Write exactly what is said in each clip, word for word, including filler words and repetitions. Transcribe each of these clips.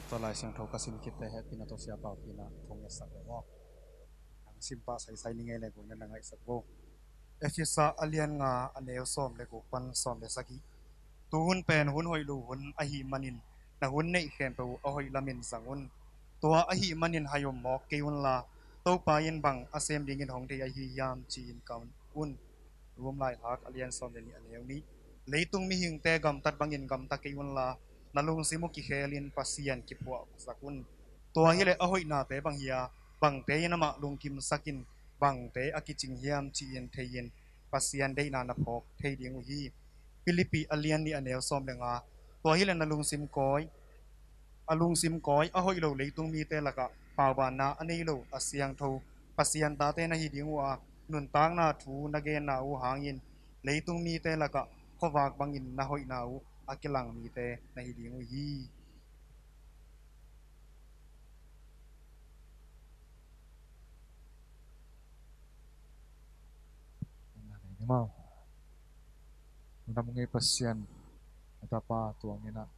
Tua Lai Siangtho ka sim khitte hehpihna tawh Sia Pau Pi in ah thu ngetsak ve maw? Nang sim pah saisai ni ngei le guai na na ngaihsak vo. Efesa a lian nga, a neu sawm le guk pan sawm le sagih. Tu hun pen hun hoih lo hun ahih manin na hun neih khempeuh uh a hoih lamin zang un. Tua ahih manin hai om mawk kei unla, Topa in bang a sem dingin hong deih ahi hiam ci-in kam un. Rom laihak a lian sawm le nih, a neu nih. Leitung mihingte gamtat bangin gamta kei unla, na lungsim uh kikhelin Pasian kiphuahsak un. Tua hileh a hoihnate bang hi a, bangte in amah lungkimsakin bangte a kicing hiam ci-in thei-in Pasian deihna na phawk thei ding uh hi. Philippi a lian nih, a neu sawm le nga. Tua hileh na lungsim kawi, a lungsim kawi a hoih lo leitung mite lakah paubanna a nei lo a siangtho Pasian tate na hi ding uh a, nuntakna thu na genna uh hangin leitung mite lakah khuavak bangin na hoihna uh a kilang mite na hi ding uh hi. Lungdam ngei Pasian, na tapa tuangin ah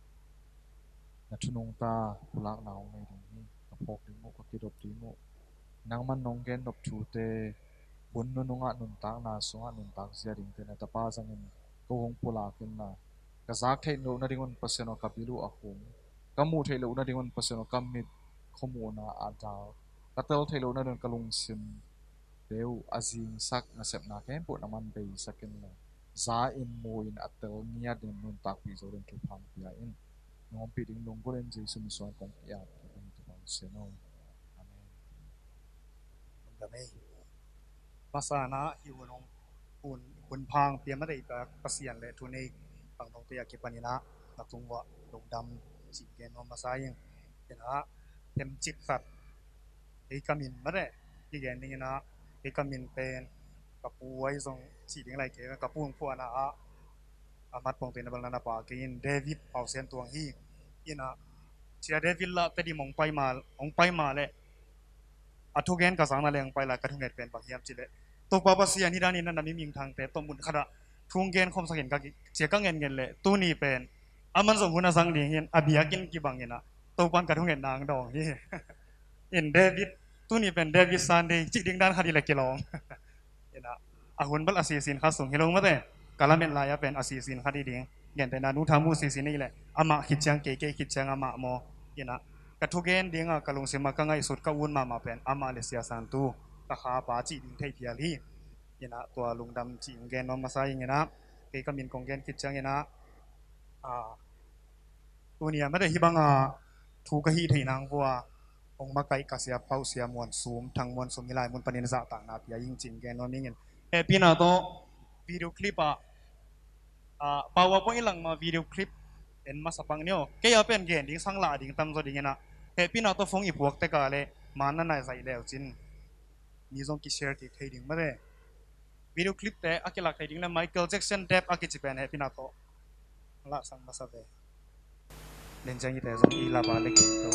na thu nungta pulakna hong nei ding hi. Ka phawk ding uh, ka kidop ding uh, nangman nong gen nop thute hun nunungah nuntakna sungah nuntak zia dingte na tapa zangin ko hong pulak inla, ka zak theih loh nadingun Pasian aw ka bil uh a hum, ka muh theih loh nadingun Pasian aw ka mit khuamuhna a dal, ka tel theih loh nadingun ka lungsim te uh a zingsak nasepna khempeuh nangman beisak inla, za in mu in a tel ngiat in nuntakpih zo ding thupha pia in. Nong ompih ding lunggulh in Jesu min suang kong ki-ap ka hi Topa Pasian aw. Amen. Lungdam ei. Masa in ah hih hun hong hun, hun pha hong pia ma deihtak Pasian le thu nei khangnote a kipanin ah na tung uah lungdam cih gen nuam masa ing. Ken ah themcik khat, kei ka min mate kigen dingin ah, kei ka min pen ka pu ahi zong cih ding lai kei, ka pu hong phuahna ah a mat pongte na bel na na pa kei in David Pausian Tuang hi. In ah Sia David lah Tedim hong pai ma, hong pai ma leh a thugen ka zang na leng pai lai ka thunget pen bang hiam cih leh, Topa Pasian hih danin na na miming thangte tawh mun khatah thu hong gen khawmsak in ka ki, cia ka ngetnget leh tuni pen aman zong hun a zang ding hi in a biakinn kibang in ah Topa in ka thungetna hong dawng hi. In David, tuni pen David Sunday cih ding dan khat hi leh kilawm. In ah a hun bel a sisin khat sung hi lo mate, ka lamet lai-a pen a sisin khat hi ding. Gentehna Nu Tha Mu sisin hi leh amah khit ciang kei, kei khit ciang amah maw. In ah ka thugen dingah ka lungsim ah ka ngaihsut ka ut mahmah pen amah le Sia San Tu, ka khapa cih ding thei phial hi. In ah tua lungdam cih hong gen nuam masa ing. In ah kei ka min kong gen khit ciang in ah, a, tuni a mate hih banga thu ka hih theih nang vua hong makaih ka sia Pau Sia Muan Sum, Thang Muan Sum hih lai mun panin zahtakna pia ing cih hong gen nuam ing. In hehpihna tawh video clip ah, a, PowerPoint i lang ma video clip en masa pak ni aw. Kei a pen gen ding sang lah ding tamzaw ding in ah, hehpihna tawh phone i puak tek a leh man na nai zaih leu cin mi zong kishare kik thei ding mate. Video clip te a kilak thei ding le Michael Jackson Depp a kici pen hehpihna tawh la sang masa ve. Len ciang i te zong i la ba le kik to.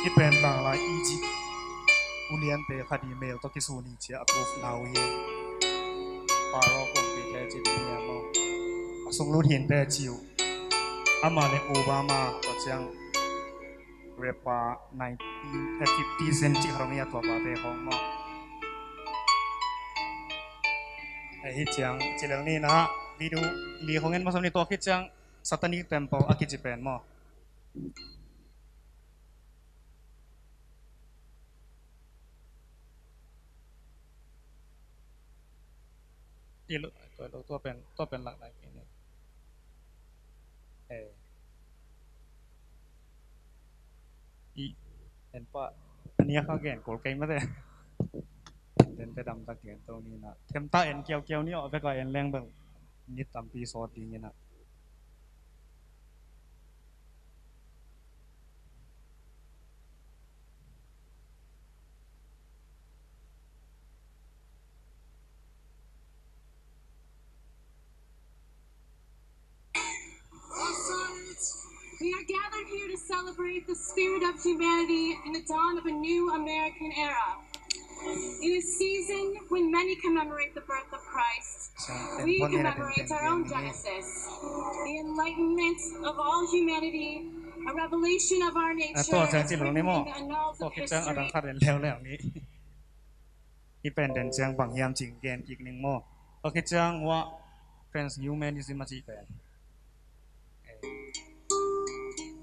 Hih pen tanglai Egypt uliante khat i mel tawh kisun hi ci-a a proof na uh hi. Pharaoh kumpite ci ding hi a maw? A sunglut hinte ci uh. Amah le Obama, tua ciang rapper nineteen, eh, fifty Cent cih khat om hi a, tua pate khawng maw? Eh, hih ciang ci lel ni na, video li khawng en masam ni, tua khit ciang Satanic Temple a kici pen maw? I lo, tua lo, tua pen, tua pen lak lai kei ni. Eh. I, en pah, a nia kha gen kul kei mate. Den te dam tak gen to ni na. Them ta en kiaukiau ni aw, bek a en leng bel nit tampi sawt ding in a. Celebrate the spirit of humanity in the dawn of a new American era. In a season when many commemorate the birth of Christ, we commemorate our own Genesis, the enlightenment of all humanity, a revelation of our nature as written in the annals of history. I pen den ciang bang hiam cih gen kik ning maw. Tua khit ciang hua transhumanism a cih pen.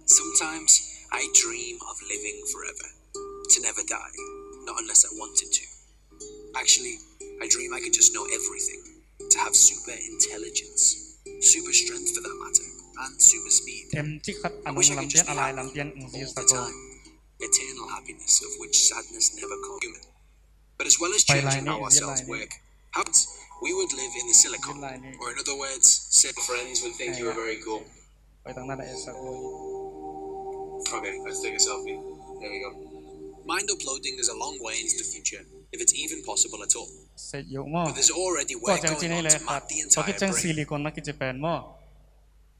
Sometimes I dream of living forever, to never die, not unless I wanted to. Actually, I dream I could just know everything, to have super intelligence, super strength for that matter, and super speed. I wish I could just be happy all the time. Eternal happiness of which sadness never comes. But as well as changing how our cells work, how we would live in the silicon, or in other words, say friends would think you were very cool. Okay, let's take a selfie. There we go. Mind uploading is a long way into the future, if it's even possible at all. But there's already work going on to map the entire brain.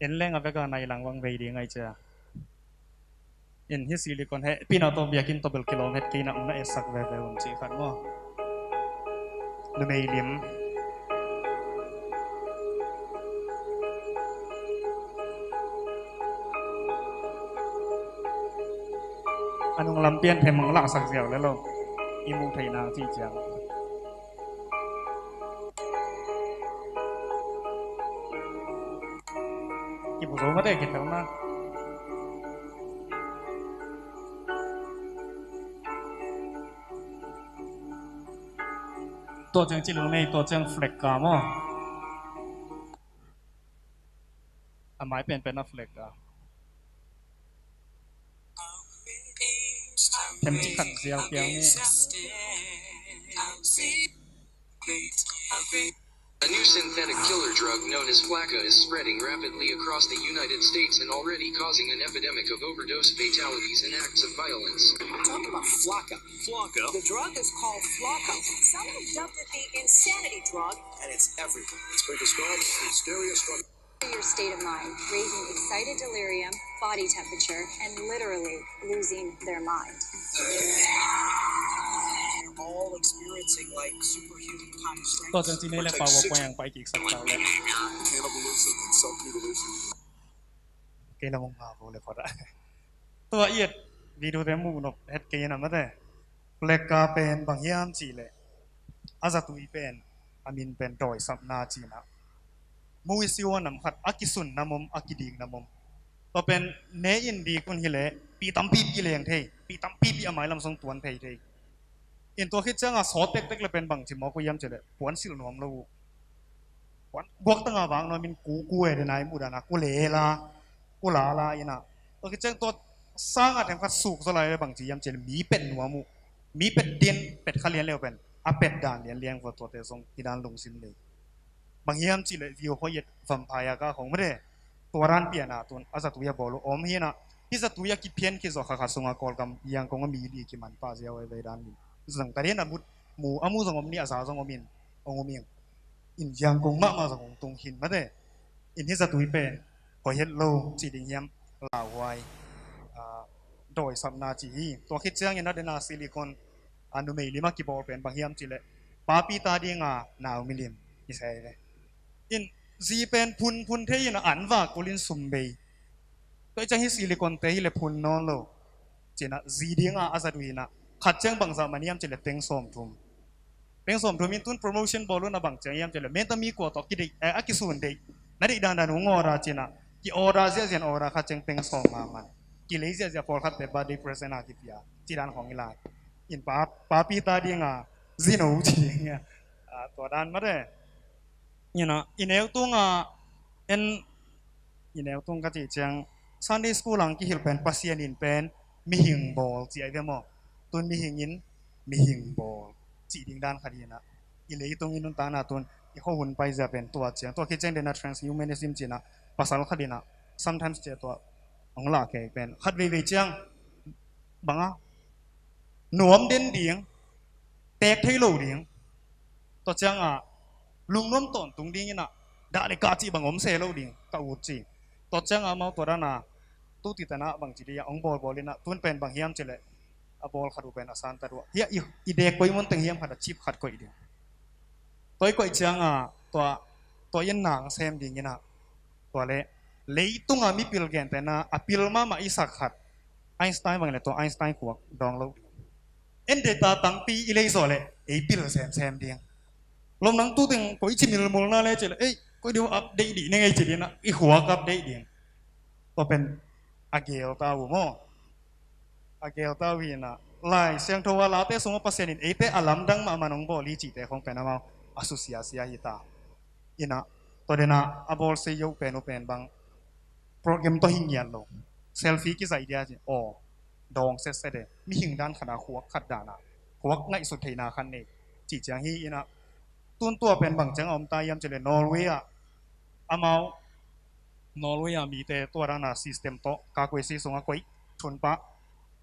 En leng a vek a nai lang vang vei ding ai cia. In hi silicon he pina tawh biakinn tawh bel kilawm het kei na um na etsak veve um cih khat maw. Numei lim. A nung lam pian phem hong lahsak ziau le lo. I muh theih nang cih ciang. Kibu zo mate kithel na. Tua ciang ci lo nei, tua ciang flag ka maw. A mai penpen a flag ka. Them ci khat ziau piang ni. A new synthetic killer drug known as Flakka is spreading rapidly across the United States and already causing an epidemic of overdose fatalities and acts of violence. Talk about Flakka. Flakka. The drug is called Flakka. Some have dubbed it the insanity drug. And it's everywhere. It's been described as the scariest drug. Your state of mind, raising excited delirium, body temperature, and literally losing their mind. They're all experiencing, like, superhuman kind of strength. Tua ciang ci nei le power point ang pai kik sak tau le. Cannibalism and self-mutilation. Kei la mong nga bo le photo. Tua i et video te mu nop het kei na mate. Flakka pen bang hiam cih leh a zatui pen a min pen dawisapna cihna. Mu i si ua nam khat a kisun nam om, a kidik nam om. Tua pen ne in dik un hileh pi tampipi leng thei, pi tampipi a mailam song tuan thei thei. In tua khit cianga sawt tektek le pen bang ci mawk uh hiam cih leh puan silh nuam lo uh. Puan guak tanga vak nuam in ku ku e dena i muh dana ku lela ku lala ina. Tua khit ciang tua sanga themkhat suk zaw lai le bang ci hiam cih leh mi pet nuam uh. Mi pet din pet kha lian leu pen a pet dan lianliang vua tuate zong hi dan lungsim lei. Bang hiam cih leh view hoih et vampire ka khong mede. Tua dan piana tun a zatui a bawl uh om hina. Hi zatui a kiphian khit zawh kha khat sunga Kawlgam Yangon a mi li kiman pah ziau ei vei dan li. Zong ka din a mut mu a mu zong om ni a za zong om in ong um ing. In Yangon mahmah zong ong tung khin mate. In hi zatui pen hoih het lo ci ding hiam lauhuai. Dawisapna ci hi. Tua khit ciangin a dena silicon a numei lima kibawl pen bang hiam cih leh papi ta dinga nau milim hi sai ve. In zi pen phun phun thei in a an vak kulin sum bei. Tua i ciang hi silicon te hi le phun nawn lo. Cina zi dinga a zat uh hina khat ciang bangzah man hiam cih le peng sawm thum. Peng sawm thum in tun promotion bawl un a bang ciang hiam cih le menta mi kua tawh kideih, eh, a kisun deih. Na deih dandan ung order cina ki order ziahziah order khat ciang peng sawm nga man. Kilei ziahziah pawlkhat te birthday present a kipia. Ci dan khong i lai. In pa, papi ta dinga zino ci dinga. Ah, tua dan mate. Ina, i neu tunga en i neu tung ka cih ciang Sunday school ang kihilh pen Pasian in pen mihing bawl ci ai ve maw? Tun mihing in mihing bawl cih ding dan khat hina. I leitung i nuntakna tun i khuahun paizia pen tua ciang tua khit ciang dena transhumanism cina pasal khat hina sometimes cia tua ong lah kei pen khat veivei ciang banga nuam den ding tek thei lo ding. Tua cianga lungnuam tawntung ding ina dah le kah cih bang om se lo ding ka ut ci. Tua cianga amau tua dana Tu ti tanah bang ci dia ong bawl bawl inah tun pen bang hiam cileh a bawl khat uh pen a santat uh ah hia i dek koi mun teng hiam khat a chip khat koih ding. Tua i koih cianga tua tua in nang sem ding inah tua le leitunga mipil gentena a pil mahmah i sak khat Einstein bang le tua Einstein khuak dawng lo ding. En data tangpi i lei zawh le ei pil semsem ding. Lom nang tu teng koi ci milmulna le cileh ei koi ding update dih neng ei ci dina i khuak update ding. Tua pen a gel ta uh maw? A gel ta uh hinah Lai Siangtho a late sungah Pasian in eite a lamdang mahmah nong bawl hi cihte khong pen amau a susiasia hi ta. Inah tua denah a bawl sei yo pen uh pen bang program tawh hi ngiat lo. Selfie kizaih dia ci aw dawng setset e mihing dan khana khuak khat dana khuak ngaihsut theihna khat nei cih ciang hi inah tun tua pen bang ciang a om ta hiam cileh Norway ah amau Norway a mite tua dana system tawh kakuai si sungah koih thun pah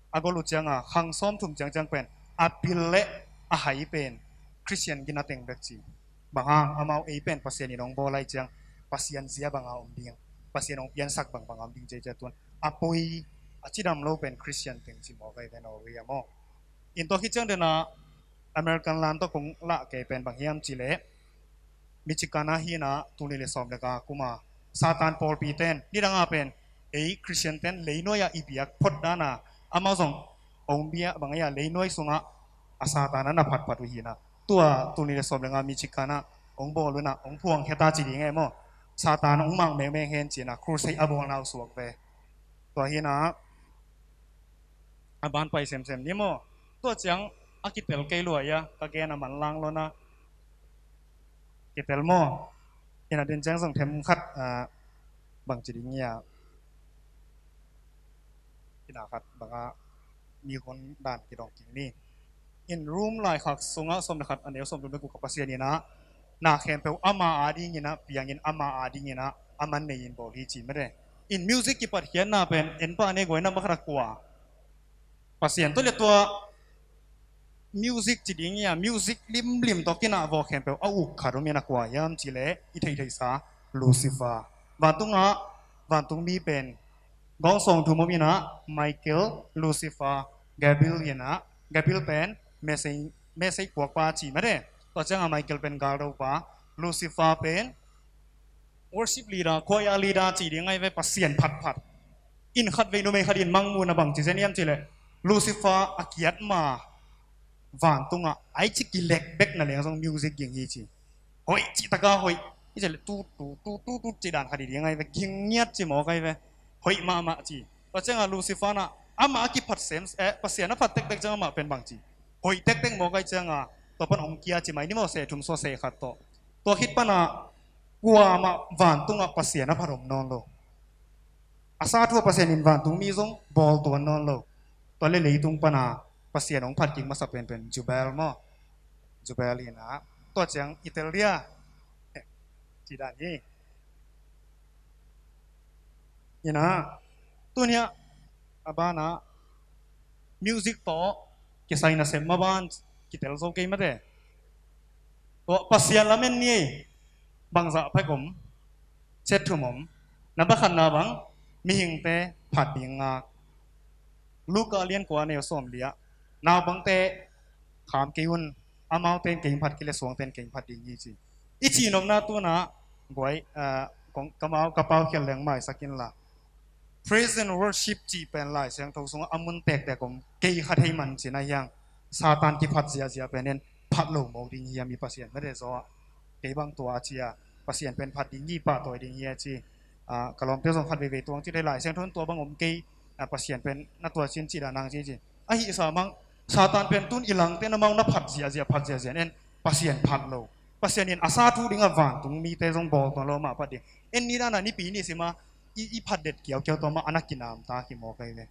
a gol uh cianga khang sawm thum ciangciang pen a pil le a hai pen Christian gina teng bek ci. Bang hang amau ei pen Pasian in ong bawl lai ciang Pasian zia banga om ding Pasian ong piansak bang banga om ding ciacia tun a poi a cidam lo pen Christian teng ci maw kai ven aw ria maw? In tua khit ciang dena American lan tawh kong lah kei pen bang hiam cileh Michigan ah hinah tuni le sawm le ka kuma Satan pawlpi ten nidanga pen ei Christian ten leinuai ah i biak phot dana amau zong ong biak bang ei a leinuai sungah a Satan a na phatphat uh hinah tua tuni le sawm le nga Michigan ah ong bawl unah ong phuang kheta ci ding e maw? Satan ong mang mengmeng hen cinah crusade a bawlna uh suak ve. Tua hinah a ban pai semsem ni maw? Tua ciang a kitel kei lua ia ka gen a manlang lona kitel maw? Ina din ciang zong them khat bang ci ding ia ina khat banga mi hun dan kidong king ni. In Rom laikhak sungah sawm le khat a neu sawm thum le guk ka Pasian inah na khempeuh ama adinginah piangin ama adinginah a man nei in bawl hi ci mate. In music kipatkhiatna pen en pah ne guaina ma khat a kua Pasian tawh le tua music ci ding ia music limlim tawh kinah vawh khempeuh a uk khat um in a kua hiam cileh i theihtheihsa Lucifer. Vantungah vantungmi pen gawngsawng thum um inah Michael, Lucifer, Gabriel inah Gabriel pen message message puakpa ci mate. Tua cianga Michael pen galdopa Lucifer pen worship leader, choir leader ci ding ngai ve Pasian phatphat. In khat vei numei khat in mangmuna bang ci zen iam cileh Lucifer a kiat ma vantungah ai ci kilek bek na leng zong music ging hi ci. Hoih ci taka hoih i cileh tu tu tu tu tu ci dan khat i ding ngai ve ging ngiat ci maw kai ve. Hoih mahmah ci. Tua cianga Lucifer na amah a kiphat sem eh Pasian a phat tektek ciang amah pen bang ci. Hoih tektek maw kai cianga tua pan ong kia ci mai ni maw seh thum sua seh khat tawh. Tua khit pana kuamah vantungah Pasian a phat om nawn lo. A sa thu a Pasian in vantung mi zong bawl tuan nawn lo. Tua le leitung pana Pasian hong phat kik masa penpen Jubel maw? Jubel hinah tua ciang i tel dia ci dan hi. Inah tuniah a banah music tawh kisai nasem ma ban kitel zo kei mate. Tua Pasian lamen ni ei bangzah phek om chet thum om na bakhatna bang mihingte phat ding ngak. Luka lian kua neu sawm liah naupangte kham kei un amaute in kei phat kei le suangte in kei phat ding hi ci. I cihnopna tunah guai kamau ka pau khial leng maisak inla praise and worship cih pen Lai Siangtho sungah a mun tektek om kei kha thei man cina hiang Satan kiphat ziahziah pen en phat lo mo ding hiam i Pasian mate zaw ah kei bang tua a cia Pasian pen phat ding hi pahtawi ding hi a ci. Ka lawmte zong khat veivei tuang ci thei Lai Siangtho in tua bang om kei Pasian pen na tua cin cih dah nang ci ci. Ahi sa mang Satan pen tun i langte na mau na phat ziahziah phat ziahziah en Pasian phat lo. Pasian in a sa thu dingah vantung mite zong bawl tuan lo mah phat ding. En ni dana nipi ni sima i phat det kiaukiau tua mah a na kinam ta kimaw kai ve.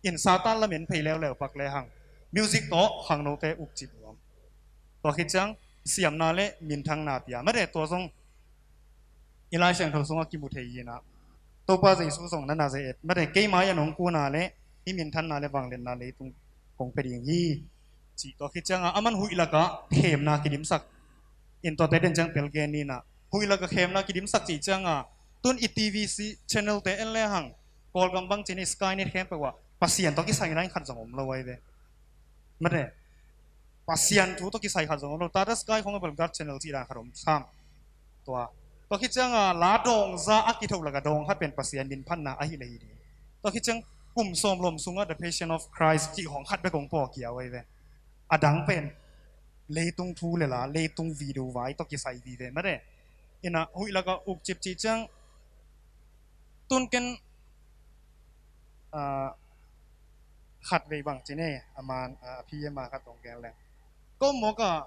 In Satan lamen phei leuleu pak le hang music tawh khangnote ukcip nuam. Tua khit ciang siamna le minthangna pia mate tua zong i Lai Siangtho sungah kimu thei hinah Topa Jesu zong na na ze et mate keima ia nong kuna le i minthanna le vangliatna leitung kong pia ding hi. Cih tua khit cianga aman huih lakah khemna kidimsak in tuate den ciang pel gen ninah huih lakah khemna kidimsak cih cianga tun i T V C channel te en le hang Kawlgam bang ci ni, Skynet khempeuh ah Pasian tawh kisai na in khat zong om lo ahi ve. Mate, Pasian thu tawh kisai khat zong om lo. Tata Sky khong a bel God Channel cih dan khat om sam. Tua, tua khit ciang a la dawngza a kithoh lak a dawng khat pen Pasian min phatna ahi le hi ding. Tua khit ciang kum sawm lawm sungah The Passion of Christ cih khong khat bek hong pawh kiau ahi ve. A dang pen leitung thu le la, leitung video vai tawh kisai vive mate. Ina huih laka uk cipcip ciang tun ken, ah, khat vei bang ci ne, a man, ah, a phi a ma khat tong gen leng. Ko mawk a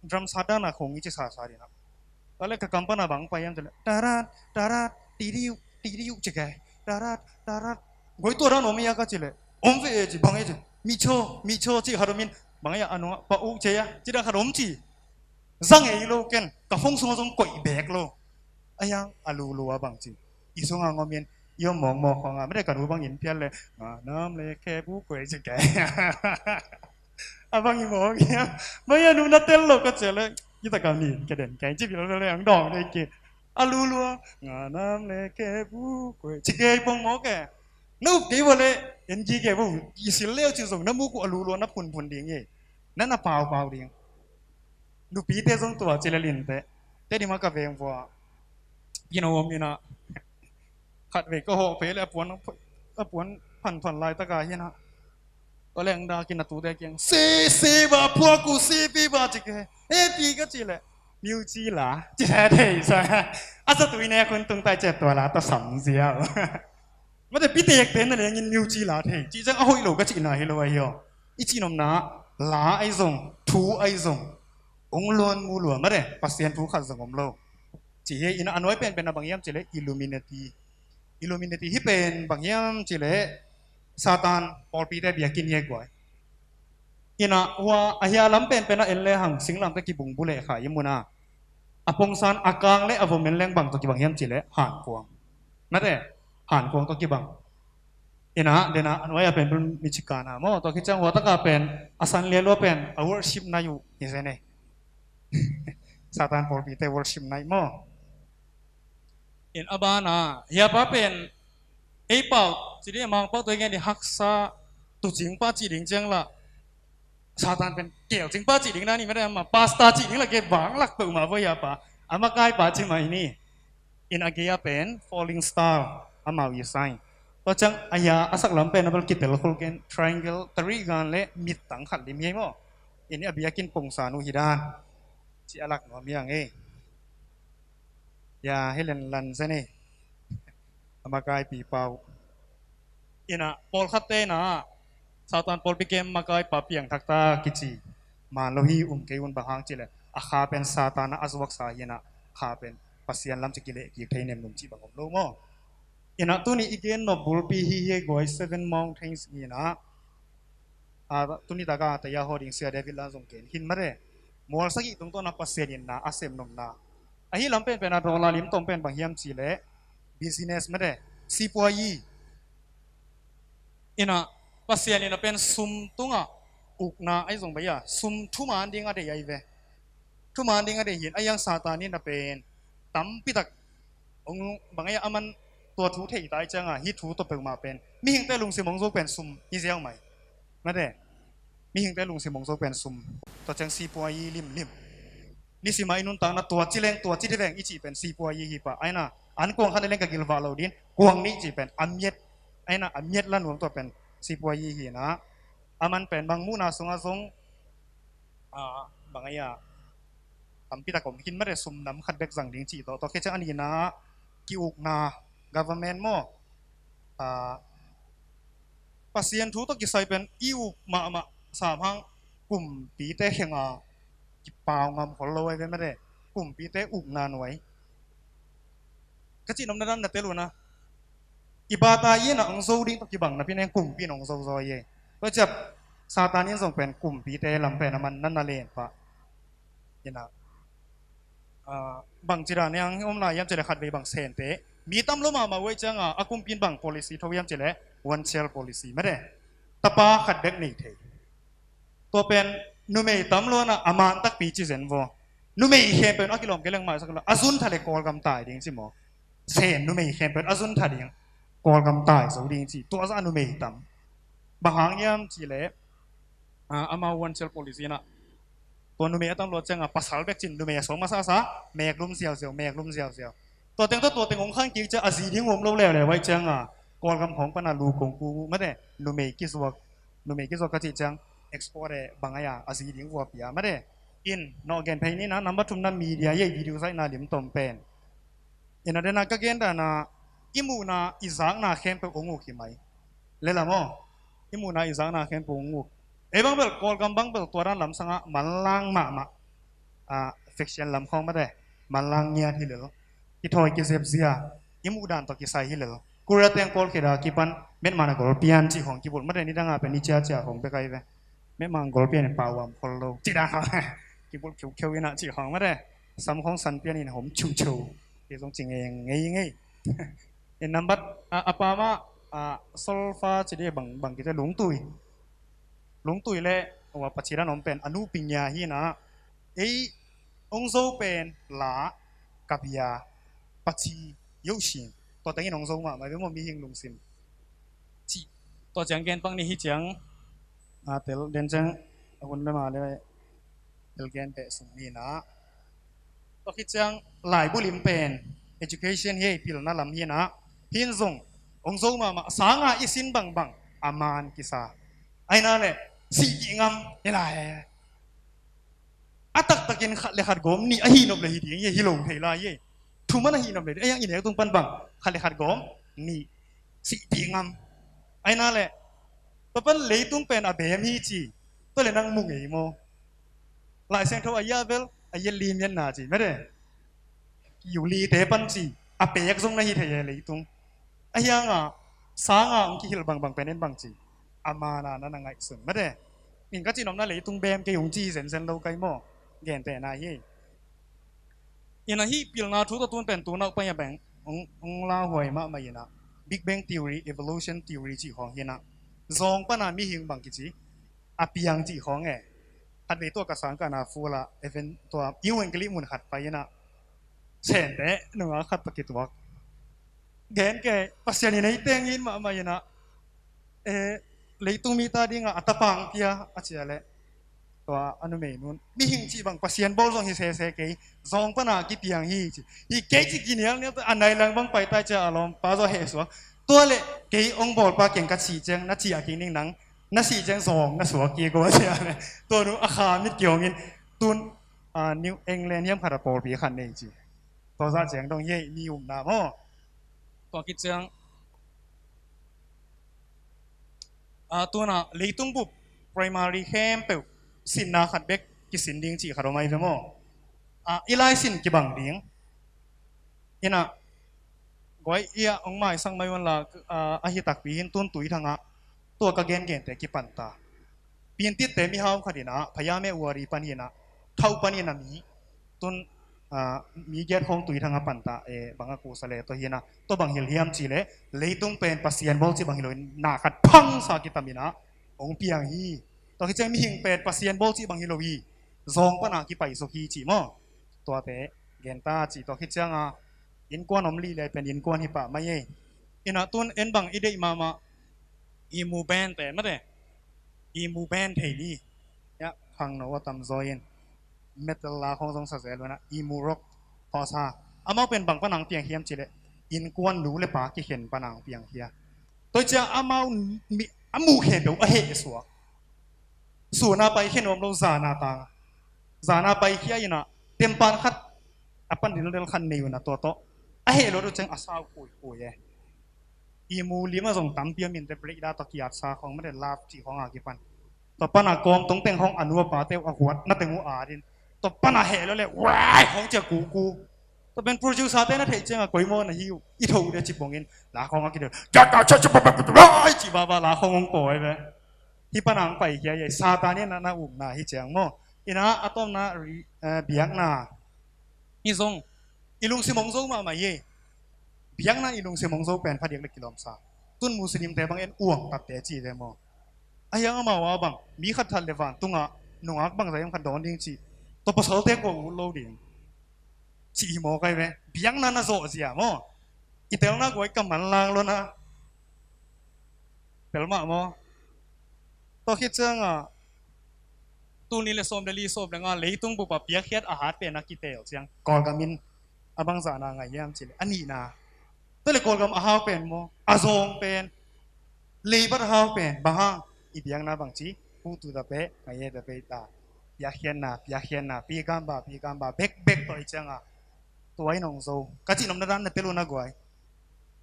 drum sat dan a khong i ci sasa dina. Tua le ka kam pana bang pai am ci le, tarat, tarat, tidiu, tidiu ci ke. Tarat, tarat. Goi tua dan om ia ka ci le. Om ve e ci, bang e ci. Mi cho, mi cho ci khat om in. Bang ia anu pa u ci ia. Ci dan khat om ci. Zang ei lo ken. Ka phone sunga zong koih bek lo. A yang a lulua bang ci. I sunga ngom in. I om mawkmawk khong a. Mede ka nu bang in pial le. Nga nam le khe bu koih ci ke. A bang i mawk ia. Bang ia nu na tel lo ka ci le. I ta ka mi ke den ke. Ci bil le ang dong de ke. A lulua. Nga nam le khe bu koih. Ci ke i pong mawk e. Na up kei vua le. En gi ke bu. I sil leu ci zong. Na muk uh a lulua na phunphun ding e. Na na paupau ding. Nupite zong tua ci le linte. Te di ma ka veng vua. Pino om ina. Khat vei ka hawh phei le a puan, a puan phanphan laitaka hi na. Tua leng dak in a tute kiang. Se, se ba, phuak uh, se pi ba ci ke. E pi ka ci le. Miu ci la. Ci he thei sa. A sa tui ne khun tung tai cep tua la ta sam ziau. Mate pitekte na lengin miu ci la thei. Ci ciang a hoih lo ka cihna hi lo ahi aw. I cihnopna la ahi zong, thu ahi zong. Ong luan mu lua mate Pasian thu khat zong om lo. Ci hi ina a nuai penpen a bang hiam ci le Illuminati. Illuminati hi pen bang hiam ci le Satan pawlpite biakinn hi guai. Ina hua a hia lam penpen a en le hang singlamte kibung bu le kha i muna. A pongsan a kang le a vom en leng bang tawh kibang hiam ci le hankuang. Mate, hankuang tawh kibang. Ina, dena, a nuai a pen bul mi ci kana maw. Tua khit ciang hua taka pen a san lialua pen a worship nai uh hi zen e. Satan pawlpite worship nai maw. In a bana, hiapa pen ei pau, ci ding a Mangpau tua i gen ding haksa, tucing pa ci ding ciang la. Satan pen kelcing pa ci ding na ni mede ama, pasta ci ding la ke bang lak peuh ma vo hiapa. A makai pa ci mai ni. In a gei a pen falling star amau i sai. Tua ciang a hia a sak lam pen a bel kitel khol ken triangle tari gan le mit tang khat lim hi maw. In a biakinn pongsan uh hi dan. Ci a lak nuam hiang e. Ya, hi len lan zen e. A makai pi pau. Ina pawlkhatte na Satan pawlpi kem makai pa piang thakta kici. Man lo hi um kei un bang hang ci le. A kha pen Satan a a zuaksa hi na kha pen Pasian lam ci kileh kik thei nem num ci bang om lo maw. Ina tuni i gen nop bulpi hi hi guai Seven Mountains ina. A, tuni taka taya ho ding sia David lan zong ken hin mare. Mual sagih tungtawn a Pasian in na a sem nopna. Ahi lam penpen a dollar lim tong pen bang hiam ci le business mare. Sipuayi. Ina Pasian in a pen sum tunga ukna ahi zong bai a sum thuman ding a dei ahi ve. Thuman ding a dei hin a yang Satan in a pen tampitak ong bang ahi a man tua thu thei tai cianga hi thu tua peuhmah pen mihingte lungsim ong zo pen sum hi ziau mai. Mate mihingte lungsim ong zo pen sum. Tua ciang sipuayi limlim. Nisima i nuntakna tua ci leng tua ci thei veng i cih pen sipuayi hi pah aina an kuang khan a leng ka gilvah lo din kuang nih cih pen a miat aina a miat la nuam tua pen sipuayi hi na. A man pen bang muhna sungah zong a bang ahi a tampitak om hin mare sum nam khat bek zang ding cih tawh tawh khe ciang a nihna kiukna government maw. A Pasian thu tawh kisai pen i uk mahmah sam hang kumpite khenga kipau ngam khol lo ai ve mare kumpite ukna nuai. Ka cih nopna dan na tel uh na i bata ina ong zo ding tawh kibang napi neng kumpi in ong zo zaw ye. Tua ciap Satan in zong pen kumpite lam pen a man nan na len pah. Ina bang ci dan niang om lai hiam ci le khat vei bang sente mi tam lo mahmah uh ai cianga a kumpi in bang policy tho hiam ci le one child policy mare. Tapa khat bek nei thei. Tua pen numei tam lo na a man takpi ci zen vaw. Numei khempeuh a kilawm ke leng maisak lo a zun tha le Kawlgam tai ding ci maw. Sen numei khempeuh a zun tha ding. Kawlgam tai zo ding ci, tua zah numei tam. Bang hang hiam cih leh, ah, amau one child policy in ah, tua numei a tam lua ciangin pasal bek cin numei a sawm masa sa, meklum ziauziau, meklum ziauziau. Tua teng tawh tua teng hong khan kik ciang a zi ding om lo leuleu ahih ciangin, Kawlgam khawng pan a lu kong ku mate, numei kizuak, numei kizuak ka cih ciang export e bang a ya, a zi ding vua pia mate. In, nawh gen phei ni na, number thumna media, ei video zaihna lim tom pen. In a den a ka gen dan a, i muhna i zakna khempeuh hong uk hi mai. Lel a maw? I muhna i zakna khempeuh hong uk. Ei bang bel, Kawlgam bang bel tua dan lam sangah manlang mahmah. Ah, fiction lam khawng mate, manlang ngiat hi lel. Kithawi kizep zia, i muh dan tawh kisai hi lel. Korea teng Kawl khit a kipan, metman a golpian cih khawng kibulh mate, nidang a pen i ciacia khawng bek ahi ve. Metman a golpian in pau a om khol lo cih dan khawng kibulh khiukheu in ah cih khawng mate. Sam khawng san pian in hom cheucheu. Kei zong ci ngei ngei ngei. In number, a, a pa mah, a, solfa ci dih bang, bang kite lungtui. Lungtui le, wa paci dan om pen, a nu ping nia hi na. Ei, hong zo pen, la, ka bia, paci, yo sin. Tua tengin hong zo mahmah, ve maw mihing lungsim. Ci, tua ciang gen pang ni hi ciang, a, tel den ciang, a hun le ma le, tel gen peh sung ni na. Tua khit ciang laibu lim pen education hi, pilna lam hi na. Hin zong hong zo mahmah, sanga i sin bangbang a man kisa. Ahi na le, sih dih ngam hi lai. A taktakin khat le khat gawm nih a hih nop le hi ding hi, hi lo thei lai hi. Thuman a hih nop le ding, ahi hang i nek tung pan bang khat le khat gawm nih, sih dih ngam. Ahi na le, tua pan leitung pen a beem hi ci. Tua le nang mu ngei maw? Lai Siangtho a yah bel, a yah lim yan na ci mate. Kiu lite pan ci, a pek zong na hi thei e leitung. Ahi hang a, sanga hong kihilh bangbang pen en bang ci. A man a na na ngaihsun mate. In ka cih nopna leitung beem kei hong ci zenzen lo kai maw? Gentehna hi. In a hih pilna thu tawh tun pen tu nauh pai a beng hong, hong lauhuai mahmah in ah, Big Bang Theory, Evolution Theory cih khawng hi na. Zawng pan a mihing bang kici, a piang cih khawng e. Khatvei tua ka sang ka na fula, even tua Evangeli mun khat pai in ah, Sente nungak khat tawh kituak. Gen kei, Pasian in ei teng in mahmah in ah, eh, leitung mi ta ding a, a tapa hong pia, a ci a le. Tua a numei nun, mihing cih bang Pasian bawl zong hi sese kei, zawng pan a kipiang hi ci. Hi kei ci kinial nial, a nai lang bang pai tai ci a, a lawmpa zaw heh suak. Tua le, kei hong bawlpa keng ka cih ciang, na cih a keng ning nang, na sih ciang zawng na suak kik o a ci a le. Tua nu a kha mit kiawng in, tun, a, New England hiam khat a pawlpi khat nei ci. Tua zah ciang dong hi ei mi upna maw? Tua khit ciang, a, tun a leitung bup primary khempeuh sinna khat bek kisin ding cih khat om ahi ve maw? A, i lai sin kibang ding. In ah, guai i ah hong maisak mai un la, a, ahi takpi hin tun Tuithang ah tua ka gengente kipan ta. Pintitte mihau khat in ah, Phayame Wari pan hi na, Thau pan hi na mi, tun, a, mi giat khawng Tuithang a pan ta, e, bang a kusa le tawh hi na, tua bang hilh hiam cih leh, leitung pen Pasian bawl cih bang hi lo in, na khat phangsa kitam in ah hong piang hi. Tua khit ciang mihing pen Pasian bawl cih bang hi lo hi, zawng pan a kipaisuk hi cih maw? Tuate gen ta cih, tua khit ciang a, innkuan om lih le pen innkuan hi pah mai ei. In ah tun en bang i deih mahmah, emo band te mate. Emo band thei ni. Ya, khangno a tamzaw in. Metal la khawng zong sa zel un ah, emo rock khawng sa. Amau pen bang pan a hong piang hiam cih leh, innkuan nu le pa kikhen pan a hong piang hi a. Tua ciang amau mi, a muh khempeuh a heh suak. Sun a pai khia nuam lo, zan a tang. Zan a pai khia in ah, tempan khat, a pan dildel khat nei un ah tua tawh. A heh lo tua ciang a sau kuikui e. Emo lim ah zong tampi om in te, break da tawh kiatsa khawng mate, love cih khawng a kipan. Tua pan a kawm tong teng khawng a nu a pate uh a huat na teng uh a din. Tua pan a heh lo le, wai khawng ci a kuku. Tua pen producer te na theih ciang a koi maw na hi uh, i tho uh de ci pong in. La khawng a kidel. Ca ca ca ca ba ba ba ba, ai ci ba ba la khawng hong pawi ve. Hih pan a hong pai khia ei, Satan in a na upna hi ciang maw. In ah a tawpna ri-, eh, biakna. Hih zong, i lungsim hong zo mahmah hi. Biakna i lungsim hong zo pen phadiak le kilawmsa. Tun Muslimte bang en uang tatte ci ve maw. Ahi hang amau a bang, mi khat that le vantung ah, nungak bangzah hiam khat dawn ding ci. Tua pasalte kua ut lo ding. Ci hi maw kai ve. Biakna na zawh zia maw. I telna guai ka manlang lo na. Tel mah maw? Tua khit ciangah tul nih le sawm le li, sawm le nga, leitung bup a piakkhiat a hat pen a kitel ciang Kawlgam in a bangzahna ngah hiam cih leh a nihna. Tua leh Kawlgam a hau pen maw, a zawng pen, leibat a hau pen, bang hang, i biakna bangci, pu tu da pe, nga ye da pe ta, piakkhiatna, piakkhiatna, pi gamba, pi gamba, bekbek tawh i ciangah tua in hong zo. Ka cih nopna dan na tel uh na guai.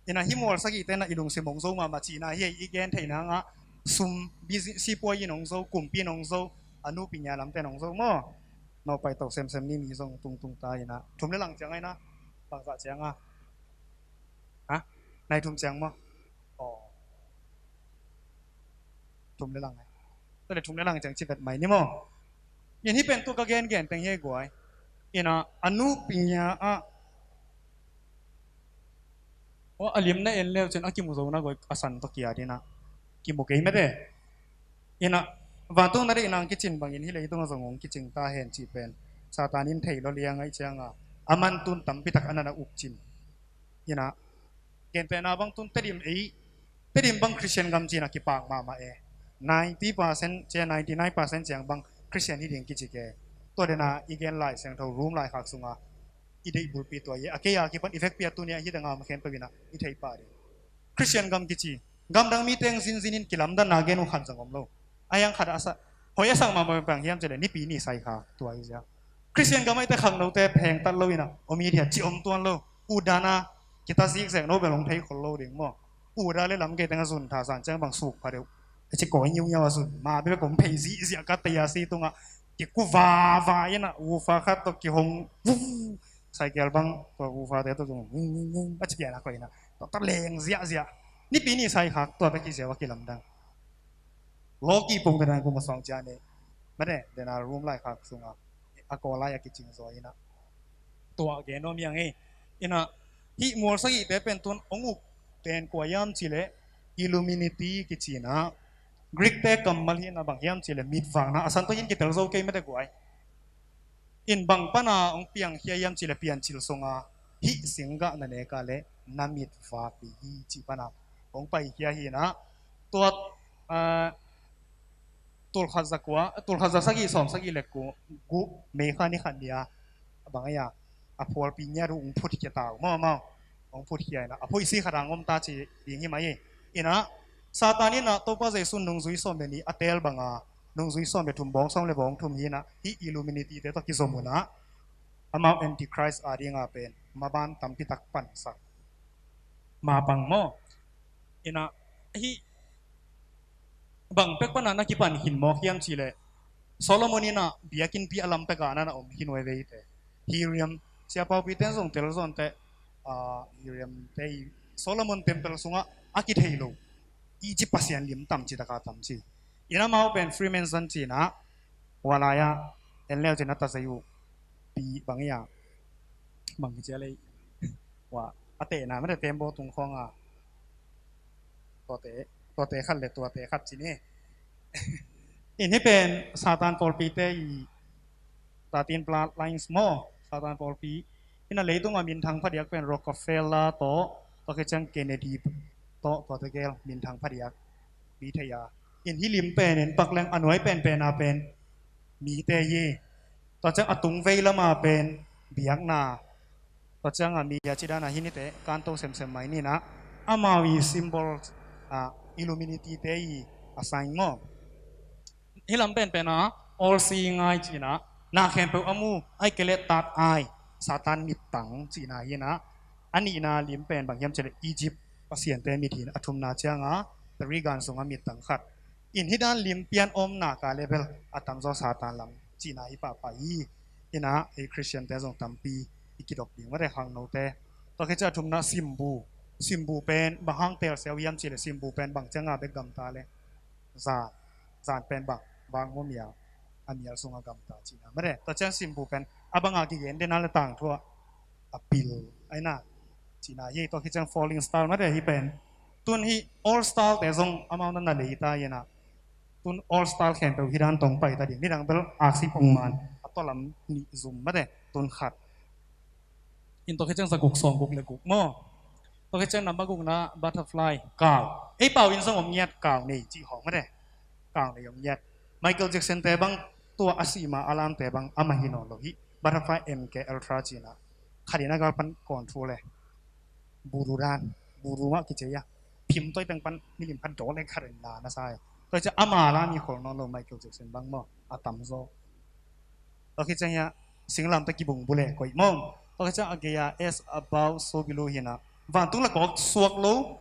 Inah hih mual sagihte na i lungsim hong zo mahmah cihna hi, i gen theihna ngah, sum, bisi, sipuai in hong zo, kumpi in hong zo, a nu pi nya lamte in hong zo maw. Nawh pai to semsem ni, mi zong tungtung ta inah. Thum le lang ciang ai na, bangzah ciang a. Ha? Nai thum ciang maw? Aw. Thum le lang ai. Tua le thum le lang ciang ci vet mai ni maw? In hih pen tu ka gengen teng hi guai. Inah a nu pi nya ah, aw, a lim na en leu cin a kimu zo na guai, a san tawh kiat inah. Kimu kei mete. Inah vantung na deihna hong kicin bangin hih leitung a zong hong kicing ta hen cih pen Satan in thei lo liang ai cianga a man tun tampi tak a na na uk cin. Inah, gentehna bang tun Tedim ei, Tedim bang Christian gam cina kipak mahmah e. Ninety percent cia, ninety nine percent ciang bang Christian hi ding kici ke. Tua dena i gen Lai Siangtho Rom laikhak sunga i deih bulpi tua hi. A kei a kipan i vekpi a tunia hi danga om khempeuh inah i thei pah ding. Christian gam kici, gamdang mite hong zinzin in kilamdanna gen uh khan zang om lo. A hiang khat a sa, hoi a sak mahmah bang hiam cih leh Nipi ni sai kha tua hi zia. Christian gam ahite khangnote phengtat lo inah om hi dia, ci om tuan lo. Utdana kita zikzek no bel hong thei khol lo ding maw. Uda le lam kei teng a zun tha san ciang bang suk pha deuh. A ci kawi ngiungiau a zun ma bebek om phei zihziah ka tei a si tungah kiku vava inah ufa khat tawh kihong vung. Cycle bang tua ufate tawh zong vung vung vung a ci pian a koih inah tua ta leng ziahziah. Nipi ni sai khak tua bek hi ziau a kilamdang. Lawki pung dena kum a sawng cia ni. Mate dena Rom laikhak sunga a kaw lai a kicing zaw inah. Tua gen nuam hiang ei. Inah hih mual sagihte pen tun hong uk pen kua hiam cih leh Illuminati kici inah. Greek te kammal hi inah bang hiam cih leh mitvakna, a san tawh in kitel zo kei mate guai. In bang pana hong piangkhia hiam cih leh Piancil sunga hih singgah na neka leh na mitvak ding hi cih pana hong paikhia hi inah. Tua, ah, tulkhat za kua, tulkhat za sagih sawm sagih le ku, gu, May kha ni khat ni a, bang ai a, a phualpi ngiat uh hong phutkhia ta uh maw, maw. Hong phutkhia inah a phuisi khat a hong om ta ci ding hi mai hi. Inah Satan inah Topa Jesu nungzui sawm le nih a teel banga nungzui sawm le thum bawng sawm le bawng thum hi inah hih Illuminati te tawh kizom unah amau Antichrist a dinga pen maban tampi tak pansak. Mapang maw? Inah hih bang pek pana na kipan khin mawk hiam cih leh Solomon inah biakinnpi a lam pekah na na om khin uh e veite. Hiriam, siapaupite in zong tel zawnte, ah, Hiriamte i Solomon temple sungah a kithei lo Egypt pasian lim tam ci taka tam ci. Inah amau pen Freemason ci inah, ua lai-ah en leu cin a ta zei uh pi bang ia, bang hi cia lei, ua a tehna mate tembaw tung khawng a, tuate, tuate khat le tuate khat ci ni. In hih pen Satan pawlpite i thirteen bloodlines maw, Satan pawlpi. Inah leitungah minthang phadiak pen Rockefeller tawh, tua khit ciang Kennedy tawh, tuate gel minthang phadiak mi thei a. In hih lim pen en pak leng a nuai penpen a pen mite hi. Tua ciang a tung vei lama pen biakna. Tua ciangah mi a ci dana hi nite kanto semsem mai ninah amau i symbol, ah, Illuminati te i a sign maw. Hih lam penpen a all seeing eye cihna, na khempeuh a mu, ai kei le third eye, Satan mittang cihna hinah. A nihna lim pen bang hiam cih leh Egypt pasiante mit hin, a thumna cianga Tarigan sunga mittang khat. In hih dan lim pian omna ka level a tamzaw Satan lam cihna hi pahpah hi. Hinah ei Christian te zong tampi i kidop ding mate khangnote. Tua khit ciah a thumna simbu. Simbu pen bang hang telsiau hiam cih leh simbu pen bang cianga bek gamta le zan, zan pen bang, bang maw mial, a mial sunga gamta cihna mate. Tua ciang simbu pen a banga kigen dena le tangthu ah a pil aina cihna hi. Tua khit ciang falling star mate hi pen. Tun hih all star te zong amau na na leita hinah. Tun all star khempeuh hih dan tong paita ding. Nidang bel aksi pongman a tualam nih zum mate. Tun khat. In tua khit ciang za guk sawm guk le guk maw. Tua khit ciang number gukna butterfly, kau. Ei pau in zong om ngiat, kau nei cih khawng mate. Kau nei om ngiat. Michael Jackson te bang tua a sih ma a lamte bang amah hi nawn lo hi. Butterfly M K Ultra cihna. Khat in a gal pan control e. Buru dan. Buru mah kici a. Phim toi teng pan milim khat daw le khat in na na sa e. Tua ciang ama lam i khol nawn lo Michael Jackson bang maw. A tamzaw. Tua khit ciang hiah singlamteh kibung bule koih mawng. Tua khit ciang a gei-a as above so below hi na. Vantung la kawk suak lo.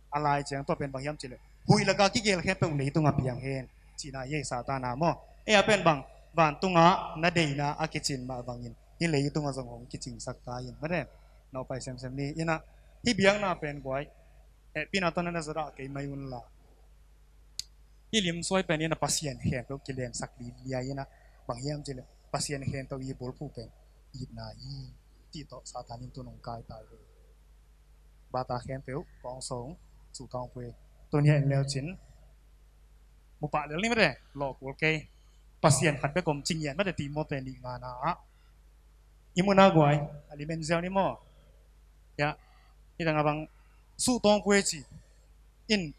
A lai ciang tua pen bang hiam cih leh huih laka kigel khempeuh leitung a piang hen. Cihna hi ei Satan a maw. Ei a pen bang vantung a na deina a kicin mah bangin hih leitung a zong hong kicingsak ta in. Mate, nawhpai semsem ni. Ina, hih biakna pen guai. Hehpihna tawh na na zadah kei mai un la. Hih lim suai pen ina Pasian khempeuh kilensak lilia ina bang hiam cih leh Pasian khempeuh i bulphuh pen itna hi. Cih tawh Satan in tu nong kai ta hi. Bata khempeuh kawng song cu tawng pui. Tun hiah en leu cin mu pah lel ni mate, lawh kul kei. Pasian khat bek om cing hian mate Timote nih ngana ah. I muna guai a limen ziau ni maw? Ya, i tanga bang suh tawng pui ci. In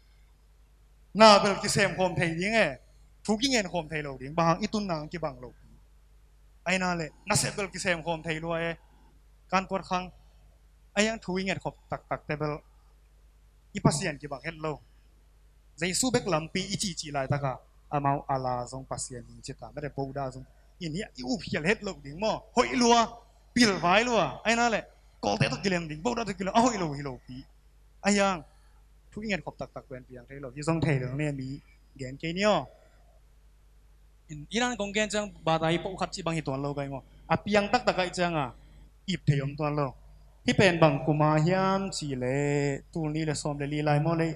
na bel kisem khawm thei ding e. Thu kingen khawm thei lo ding. Bang hang i tun nang kibang lo. Aina le nasep bel kisem khawm thei lua e. Kan puat khang. A hiang thu i nget khop taktak te bel i Pasian kibang het lo. Jesu bek lampi i cihcih laitaka amau a la zong Pasian hi ci ta. Mate Buddha zong in hi a i upkhial het lo ding maw? Hoih lua, pilvai lua. Aina le Kawlte tawh kilem ding, Buddha tawh kilem a hoih lo hi lo pi. A hiang thu i nget khop taktak pen piang thei lo. Hi zong thei lo ne mi gen kei ni aw. In, inan kong gen ciang bata hi poh khat ci bang hi tuan lo kai maw? A piang taktak ai cianga ip thei om tuan lo. Hi pen bang kuma hiam ci le tul ni le sawm le li lai maw le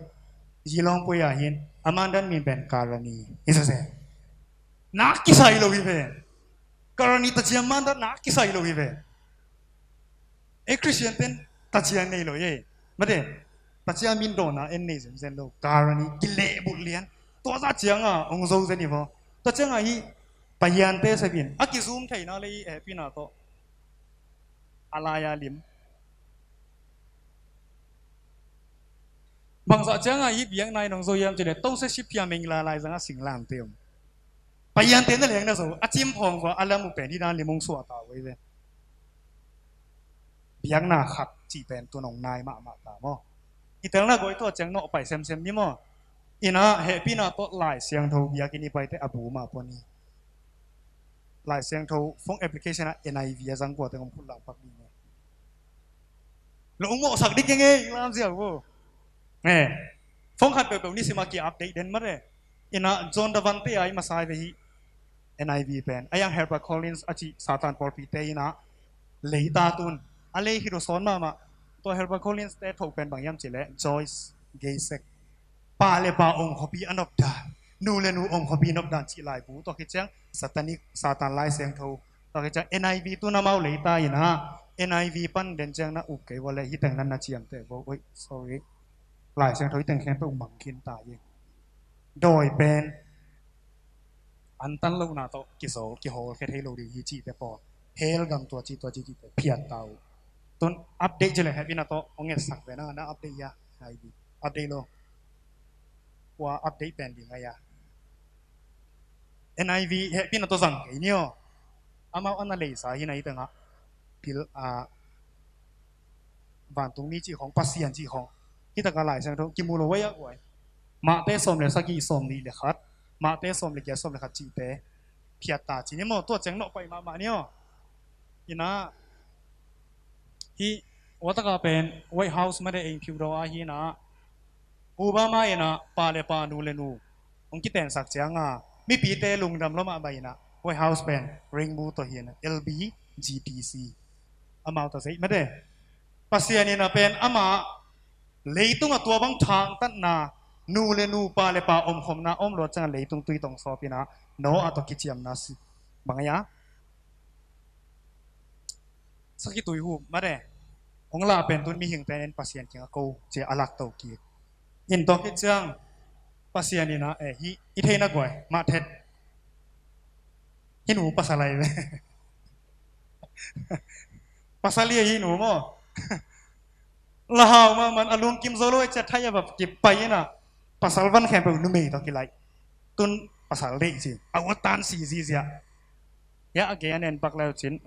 zilong pui a hin a mandan min pen Karani. Hi sese. Na kisai lo hi pen. Karani taciam mandan na kisai lo hi pen. Ei Christian ten taciang nei lo ei. Mate, taciang min dawna en nei zenzen lo. Karani kilehbulh lian. Tua zah cianga ong zo zen i vaw. Tua cianga hi pahiante sepin a kizum theina le i hehpihna tawh a laia lim. Bangzah cianga hi biakna in ong zo hiam cih le tose sipia mengla lai zanga singlamte om. Pahiante na leng na zo a cim phawng vaw a lam uh pen hi dan lim ong suah ta uh ei ve. Biakna khat cih pen tu nong nai mahmah ta maw? I telna guai tua ciang nawhpai semsem ni maw? Ina hehpihna tawh Lai Siangtho biakinn i paite a bu mah pua ni. Lai Siangtho phone application ah N I V a zang kua teng om khut lam pak ding e. Lo ong mawhsak dik keng e, lam ziau bo. E, phone khat peuhpeuh nisim a ki update den mate. Ina John Davante a i masai ve hi. N I V pen a yang Herbert Collins a cih Satan pawlpite ina leita tun a lei hi ru sawn mahmah. Tua Herbert Collins te tho pen bang hiam cih le Joyce Geisek. Pa le pa om khawpi a nop dan, nu le nu om khawpi nop dan cih laibu tua khit ciang Satanic, Satan Lai Siangtho. Tua khit ciang N I V tun amau leita ina N I V pan den ciang na up kei vua le hi teng nan na ciamteh vo. Oi, sorry. Lai Siangtho hi teng khempeuh mang khin ta hi. Dawi pen antan lohna tawh kizawl kihawlkhia thei lo ding hi cihte pawl. Hell gam tua ci tua ci cihte phiat ta uh. Tun update ci le hehpihna tawh hong ngetsak ve na, na update ia. Update lo. Kua update pen ding a ia. N I V hehpihna tawh zang kei ni aw. Amau ana leisa hi na hi tengah pil a vantung mi cih khawng, Pasian cih khawng. Hi taka Lai Siangtho kimu lo wei a guai. Mahte sawm le sagih, sawm nih le khat. Mahte sawm le giat, sawm le khat cihte phiat ta ci ni maw? Tua ciang nawhpai mahmah ni aw. Ina hi wataka pen White House mate eng phiu daw a hi na. Obama ina pa le pa, nu le nu hong kitensak cianga mipite lungdam lo mahmah ina White House pen ring bu tawh hi na L B G T C. Amau ta zei mate. Pasian ina pen ama leitung a tua bang thangtatna, nu le nu, pa le pa omkhomna om luat cianga leitung tui tong sawp ina Noah tawh kiciamna si bang a ia. Sakhi tui hup mate. Hong la pen tun mihingte in Pasian kiang a ko cia a lak to kik. In tua khit ciang Pasian ina e hi i theina guai mah thet. Hi nu pasal ai ve. Pasal ia hi nu maw? Lahau mahmah, a lungkim zo lo e, cia thai a va kipai ina, pasal van khempeuh numei tawh kilaih. Tun pasal deih ci, a uat tan si zizia. Ya, a gen en pak leu cin,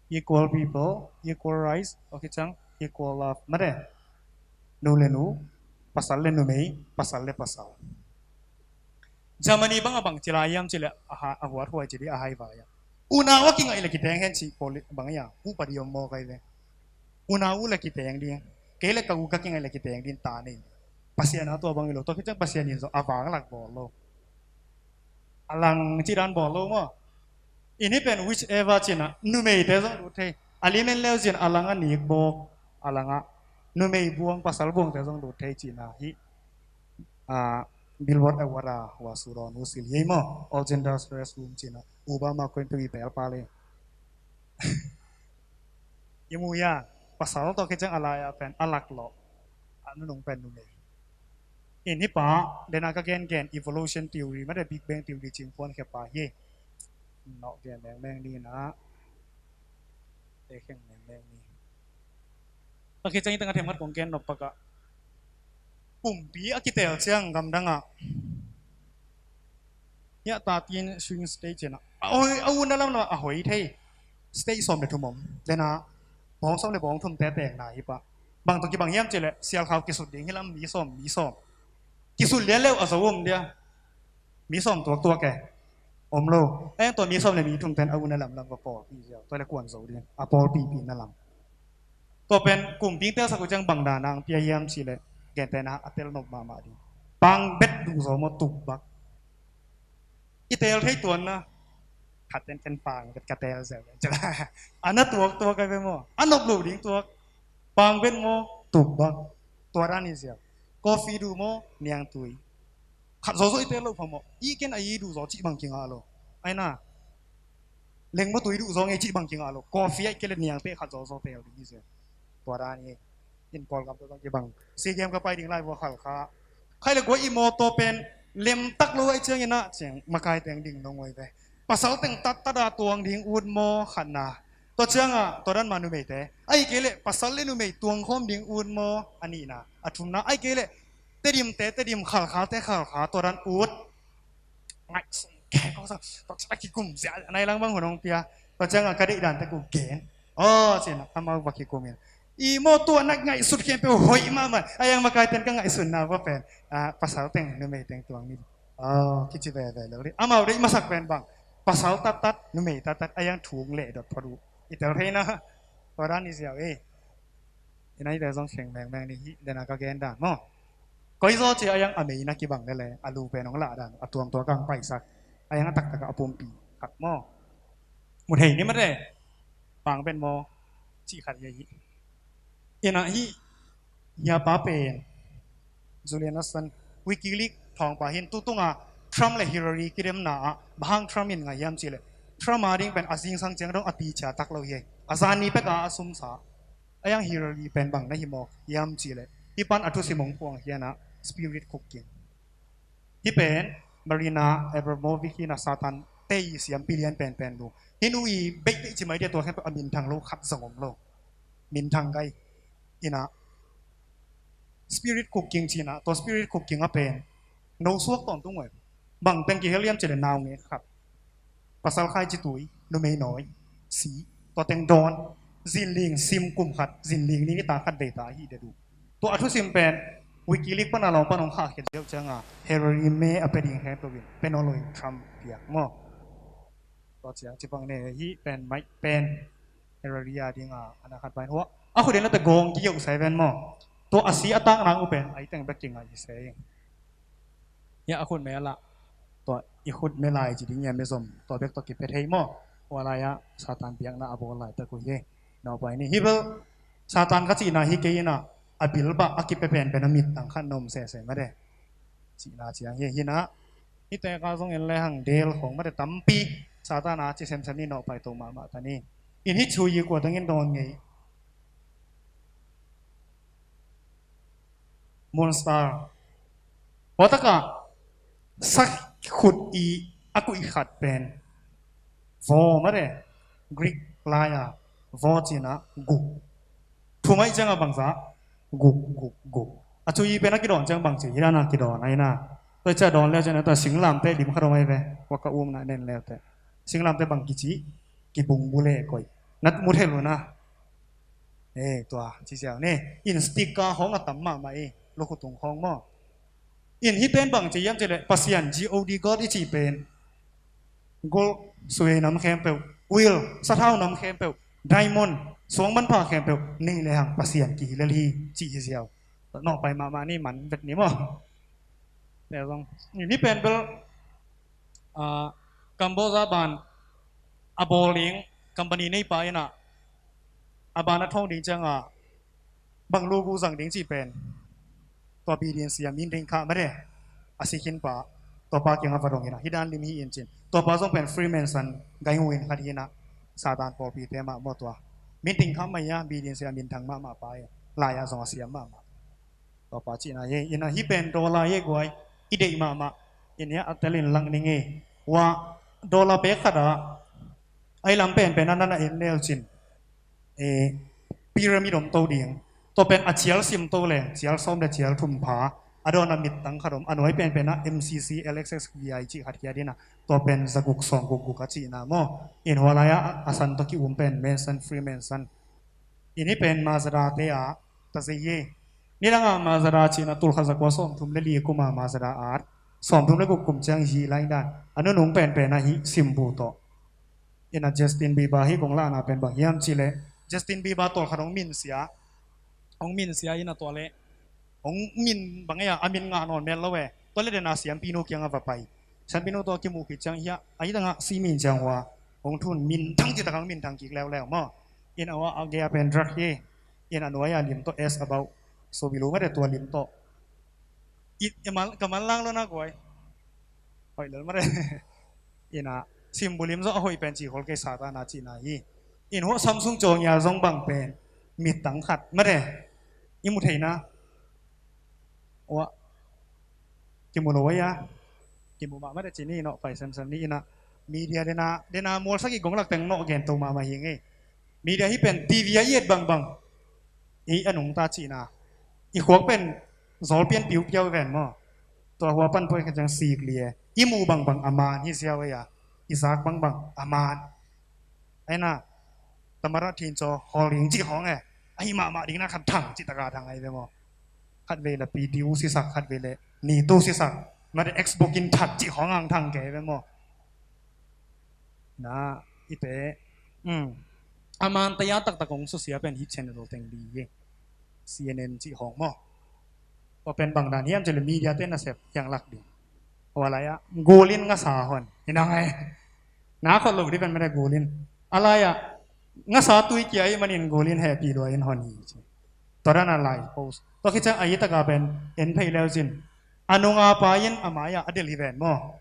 equal people, equal rights, okay cang, equal love, mate. Nu le nu, pasal le numei, pasal le pasal. Germany bang a bang ci lai hiam cih leh a ha-, a huat huai ci di a hai vai a. Unau a kingaih le kiteng hen cih pawl bang a, upadi om maw kai ve. Unau uh le kiteng ding. Kei le ka u ka kingaih le kiteng ding ta nei. Pasian a tua bang hi lo, tua khit ciang Pasian in zong a vang lak bawl lo. A lang cih dan bawl lo maw. Ini pen whichever cina, numeite zong lut thei. A limen leu cin a lang a nik bawk, a lang a numei buang, pasal buangte zong lut thei cina hi. Ah, Billboard Award a hua su dawn uh sil hi maw. All genders restroom cina. Obama koi tu i pel pa le. I mu ya, pasal tawh khit ciang a lai a pen a lak lawh, a nunung pen numei. In hi pa, dena ka gen gen evolution theory, mate Big Bang theory cing puan khe pa hi. Nawh gen mengmeng ni na. Te kheng mengmeng ni. A khit ciang i teng a themkhat kong gen nop pak a. Pumpi a kitel ciang gamdang a. Hiah thirteen swing state cina. A hoi, a un a lam lam a hoi thei. State sawm le thum om. Dena bawng sawm le bawng thum te teng na hi pa. Bang tawh kibang hiam cih leh, sialkhau kisut ding hi lam mi sawm, mi sawm. Kisut lian leu a zo om dia. Mi sawm tuaktuak e. Om lo. Eng tua mi sawm le mi thum ten a un a lam lam va pawlpi ziau. Tua le kuan zo ding. A pawlpipi na lam. Tua pen kumping telsak uh ciang bang dan ang pia hiam cih leh, gentehna a tel nop mahmah ding. Pang bet duh zaw maw, tuk bak. I tel thei tuan na. Khat ten ken pang bet ka tel zel. A na tuak tuak ai ve maw. A nop lo ding tuak. Pang bet maw, tuk bak. Tua dan hi ziau. Coffee duh maw, niangtui. Khat zawzaw i tel lo pha maw. I ken a i duh zaw cih bang kingah lo. Ai na. Lengmaw tui duh zaw ngei cih bang kingah lo. Coffee a i kei le niang peh khat zawzaw tel ding hi ziau. Tua dan hi. In Kawlgam tua zong kibang. Sea Games ka pai ding lai vua Khalkha. Khai le guai i mawtaw pen lemtak lo ai ciangin ah ciang makai teng ding nong oi ve. Pasal teng tattat a tuang ding ut maw khatna. Tua ciangah tua dan mah numeite. Ai kei le pasal le numei tuang khawm ding ut maw a nihna. A thumna ai kei le Tedimte Tedim, Khalkhate Khalkha tua dan ut. Ngaihsun kei ko sa, tua ciang a kikum zia nai lang bang hun hong pia. Tua ciangah ka deih dante ku gen. Aw, cin amau va kikum in. I maw tua nak ngaihsut khempeuh hoih mahmah. A yang makai ten ka ngaihsutna va pen. Ah, pasal teng numei teng tuang ni. Aw, kici veve lo dih. Amau deih masak pen bang. Pasal tattat, numei tattat. A yang thung leh dot phot uh. I tel thei na. Tua dan i ziau e. I naite zong kheng mengmeng ni hi, dena ka gen dan maw. Koi zaw ci a yang a mei na kibang lele, a lu pen hong lah dan, a tuamtuak ang paisak. A yang a taktak a pumpi khat maw. Mu thei ni mate. Pang pen maw. Ci khat hi hi. Ina hi, hia pa pen. Julian Assange, Wikileaks thawngpa hin tutunga Trump le Hillary kidemna ah, bang hang Trump in ngai hiam cih leh. Trump a ding pen a zingsang ciang dong a pi cia tak lo hi. A zan ni pek a a sumsa. A yang Hillary pen bang na hi mawk hiam cih leh. Hi pan a thusim hong phuang hian ah spirit cooking. Hi pen Marina Abramovic hi na Satan tei siampi lian penpen lu. Hi nu i beih tei ci mai dia tua khen a minthang lo khat zong om lo. Minthang gai. Ina spirit cooking cina, tua spirit cooking a pen. No suak tawntung oi. Bang teng kihel hiam cih leh nau nge khat. Pasal khai ci tui, numei nawi, si, tua teng dawn, zinling sim kum khat, zinling ni nita khat vei ta hi de duh. Tua a thusim pen, Wikileaks pan a lawng pan hong khah khiat deuh cianga, Hillary me a pe ding khempeuh in, pe nawn lo in Trump piak maw. Tua ciang ci bang ne hi pen, mai pen, Hillary a dinga, ana khat pai hua. A khut in la pe gawng ki yeuh sai ven maw. Tua a si a tak nang uh pen, ai teng bek kingai hi sei. Hia a khut me a lah. Tua i khut me lai ci ding hia me zom. Tua bek tua kipia thei maw. Hua lai ah Satan biakna a bawl lai tak uh hi. Nau pai ni hi bel. Satan ka cihna hi kei ina. A bil bah a kipia penpen a mit tang khat na om sese mate. Cihna ciang hi hi na. Hi te ka zong en le hang del khong mate tampi. Satan a ci semsem ni nau pai to mahmah ta ni. In hi chui yi kua tangin dawn ngei. Monster. Tua takah sak khut i a kuih khat pen. Vaw mate. Greek lai a vaw cina guk. Thum ahih ciangah bangzah, guk, guk, guk. A cui pen a kidawn ciang bangci hi dan a kidawn ahi na. Tua ciah dawn leu ciang na tua singlamteh lim khat om ahi ve. Ua ka um na nen leu teh. Singlamteh bang kici, kibung bu le koi. Nat mu thei lo na. Eh, tua, ci siau ne. In sticker khawng a tam mahmah i, lukhutung khawng maw. In hih pen bang ci hiam ci leh, Pasian G O D God i cih pen. Gold, suai nam khempeuh, oil, sathau nam khempeuh, diamond, suang manpha khempeuh, nei le hang Pasian kihi lel hi, ci hi siau. Nawhpai mahmah ni man vet ni maw. Tua zong, in hih pen bel, ah, Cambodia ban a bawl ding, company neipa in ah, a ban a thawng ding ciangah, bang lu gu zang ding cih pen. Tua bidin sia min ding kha mare. A si khin pa. Tua pa kiangah va dong in ah. Hih dan lim hi in cin. Tua pa zong pen Freemason gai ngu in khat hi in ah. Satan pawlpite mah maw tua. Min ding kha mah hi a, bidin sia min thang mahmah pa hi. Lai ah zong a siam mahmah. Tua pa cihna hi. In ah hih pen dollar hi guai. I deih mahmah. In hi a tel in lak ning hi. Ua dollar pek khat ah. Ai lam pen pen a nan a en neu cin. Eh, pyramid om to ding. Tua pen a cial sim to leng, cial sawm le cial thum pha. A dawn a mittang khat om. A nuai pen pen a M C C, L X X V I cih khat hi a ding a. Tua pen za guk sawm guk guk a cihna maw. In hua lai a, a san tawh ki um pen, Mason, Freemason. In hih pen Mazda te a, ta zei hi. Nidang a Mazda cihna tul khat za kua sawm thum le li kum a Mazda at. Sawm thum le guk kum ciang hi lai dan. A nunung pen pen a hih sim bu tawh. In a Justin Bieber hi kong lahna pen bang hiam cih leh Justin Bieber tawlkhat hong min sia. Hong min sia in a tua leh hong min bang ei a, a min ngah nawn met lo e. Tua leh den a siampinu kiangah va pai. Siampinu tawh kimuh khit ciang hi a, a hi tangah si min ciang hua hong thun min thang cih takah hong min thang kik leuleu maw. In a hua a gei a pen drug hi. In a nuai a lim tawh S about. So bilu mah de tua lim tawh. It, e mal, ka mal lang lo na guai. Hoih lel mare. Ina, simbulim zong a hoih pen ci khol kei Satan a cihna hi. In huah Samsung caw ngial zong bang pen mittang khat mare. I mu theina. Ua. Kimu lo a. Kimu mah mare cini nawh pai semsem ni ina. Media dena, dena mualsak i gong lak teng nawh gen to mahmah hi ngei. Media hi pen T V a i et bangbang. I a nungta cihna. I khuak pen zawl pian piupiau ven maw. Tua hua pan poi khat ciang sik li e. I muh bangbang a man hi ziau ei a. I zak bangbang a man. Aina, tamara thin caw hawl ding cih khawng e. Ahi mahmah ding na khat thang cih taka thang ai ve maw. Khat vei la P T U sisak, khat vei le Nitu sisak. Mate Xbox in that cih khawng ang thang kei ve maw. Na, ite, um, a man taya taktak hong susia pen hih channel teng li hi. C N N cih hong maw. Tua pen bang dan hiam cih le media te nasep hiang lak ding. Hua lai a, gulin ngasa hon. Hi na ngai. Na khot lo di pen mate gulin. A lai a, ngasa tui kia i manin gulin happy lua in hon hi ci. Tua dan a lai post. Tua khit ciang a i taka pen en phei leu cin. A nunga pa in a mai a a del hi ven maw.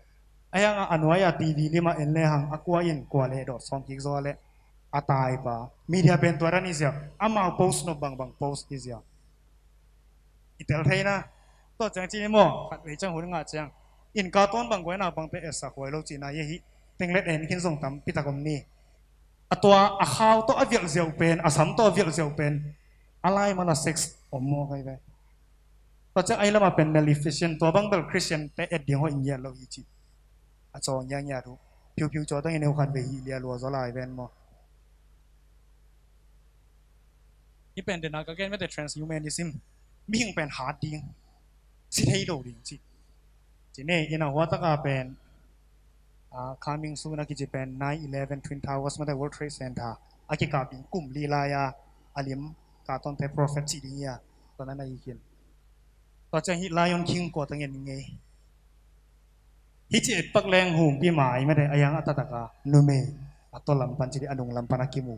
A hiang a a nuai a T V lim a en le hang a kua in kua le dawh sawm kik zaw le a tai pa. Media pen tua dan i ziau. Amau post nop bangbang post i ziau. I tel thei na. Tua ciang cini maw. Khat vei ciang hun ngah ciang. In ka tawn bang guai na bang pe et sak huai lo cina ye hi. Teng let en khin zong tam pi tak om ni. A tua a khau tawh a vialh ziau pen, a sam tawh a vialh ziau pen. A lai mala sex om maw kai ve. Tua ciang ai lama pen maleficent, tua bang bel Christian te et ding hoih ngiat lo hi ci. A caw ngiangiat uh. Phiuphiu caw tang i neu khat ve hi lia lua zaw lai ven maw. I pen dena ka gen mete transhumanism. Mihing pen hat ding. Si thei lo ding ci. Ci ne, ina hua taka pen. Ah, coming soon a kici pen nine eleven Twin Towers mate World Trade Center. A kikap ding kum li lai a. A lim ka tawnte prophet ci ding ia. Tua na na i kin. Tua ciang hi Lion King kua tang en ngei. Hi ci et pak leng humpi mai mate a yang a tataka. Numei. A to lam pan ci di a nung lam pan a kimu.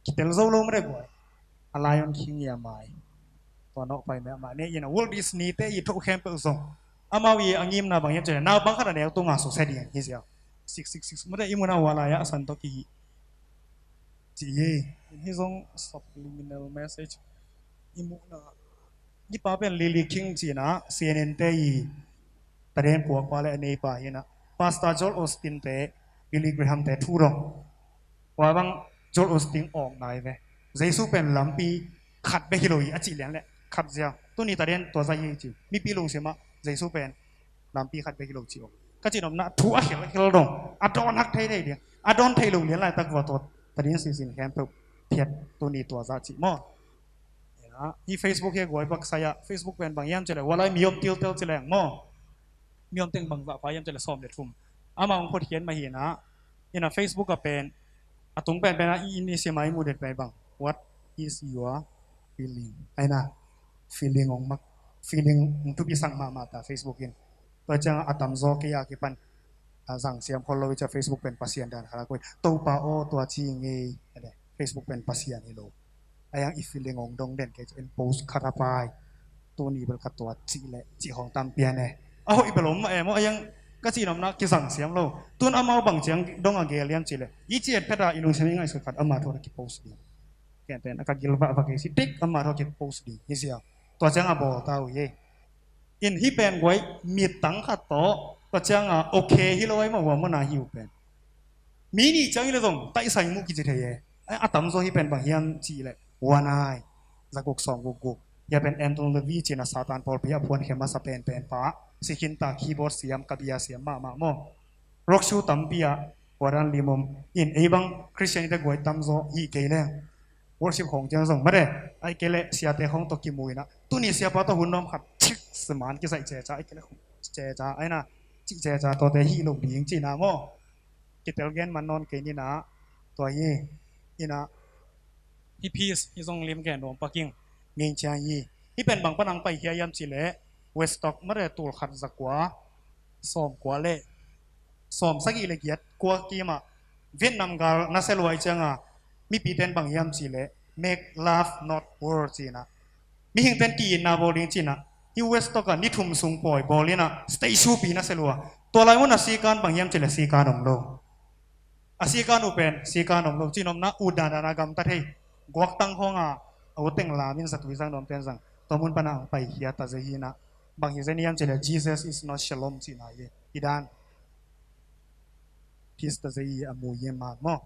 Kitel zo lo mate guai. A Lion King ia mai. Tua nawh pai meh mah ne ina Walt Disney te i thoh khempeuh zong. Amau i a ngimna bang hiam cih le nau bang khat a neu tunga susia ding hi ziau. Six six six mate i muna hua lai a san tawh kihi. Ci hi. Hi zong subliminal message. I muhna. I pa pen Lily King cina C N N te i taden puak pa le a nei pa hina. Pastor Joel Osteen te Billy Graham te thu dong. Hua bang Joel Osteen awk nai ve. Jesu pen lampi khat bek hi lo hi a cih lian le khat ziau. Tuni taden tua zah hi ci. Mipi lungsim ah Jesu pen lampi khat bek hi lo ci om. Ka cih nopna thu a khelkhel dong a dawn hak theithei ding a dawn thei lo lian laitak vua tua taden sisin khempeuh phiat tuni tua zah cih maw? Hi Facebook hi a guai bak sai ah Facebook pen bang hiam cileh hualai mi om tiltel cileng maw? Mi om teng bang zah pha hiam cileh sawm le thum. Ama hong photkhiat mah hi na. Ina Facebook a pen a tung pen pen a i ni sima i mudet pen bang, what is your feeling? Aina feeling hong mak, feeling hong thupi sak mahmah ta Facebook in. Tua ciang a tamzaw kei a kipan a zang siam khol lo i cia Facebook pen Pasian dan khala koi Topa aw tua ci ngei. Facebook pen Pasian hi lo. A yang i feeling hong dong den kei in post khat a pai. Tuni bel ka tua cih le cih hong tam pian e. A hoih bel om mah e maw a yang ka cih nopna kizang siam lo. Tun amau bang ciang dong a gel liam cih le i ci et phet a i lungsim i ngaihsut khat ama thawn a kipost ding. Ken pen a ka gil vah vah kei si dik ama thawn a kipost ding hi ziau. Tua ciang a bawl ta uh hi. In hi pen guai mit tang khat tawh tua ciang a okay hi lo ai mah hua mawna hi uh pen. Mi nih ciang hi le zong taihsai muh kici thei e. A tamzaw hi pen bang hiam cih le huanai zakuk sawm gukguk. Hia pen Anton Levy cina Satan pawlpi a phuan khe masa penpen pa sikhinta keyboard siam kabia siam mahmah maw? Rock shoe tampi ah huadan limom in ei bang Christian ite guai tamzaw hi kei leng worship khawng ciang zong mate ai kei le siate khawng tawh kimu inah tuni siapa tawh hun nawm khat cik siman kisaih ceca ai kei le khawng ceca aina cih ceca tawte hi lo ding cina maw? Kitel gen man nawn kei nina tua hi. Ina hi peace hi zong lim gen nuam paking ngeng ciang hi. Hi pen bang pan ang pai hia hiam cih leh Weststock mare tul khat zakua sawm kua le sawm sagih le giat kua kimah Vietnam gal na seluai cianga mipi ten bang hiam cih leh make love not war cina mihing ten ki-itna bawl ding cina hi Weststock ah ni thum sung pawi bawl ina statue pi na selua tua lai mun a sikan bang hiam cih leh sikan om lo. A sikan uh pen sikan om lo cin omna uh dandan a gamta thei guaktang khawng a a uteng lam in zatui zang nuam ten zang tua mun pana ang pai hia ta zai hina bang hi zai niam cih leh Jesus is not shalom cihna hi i dan. Peace ta zai a mu hi man maw?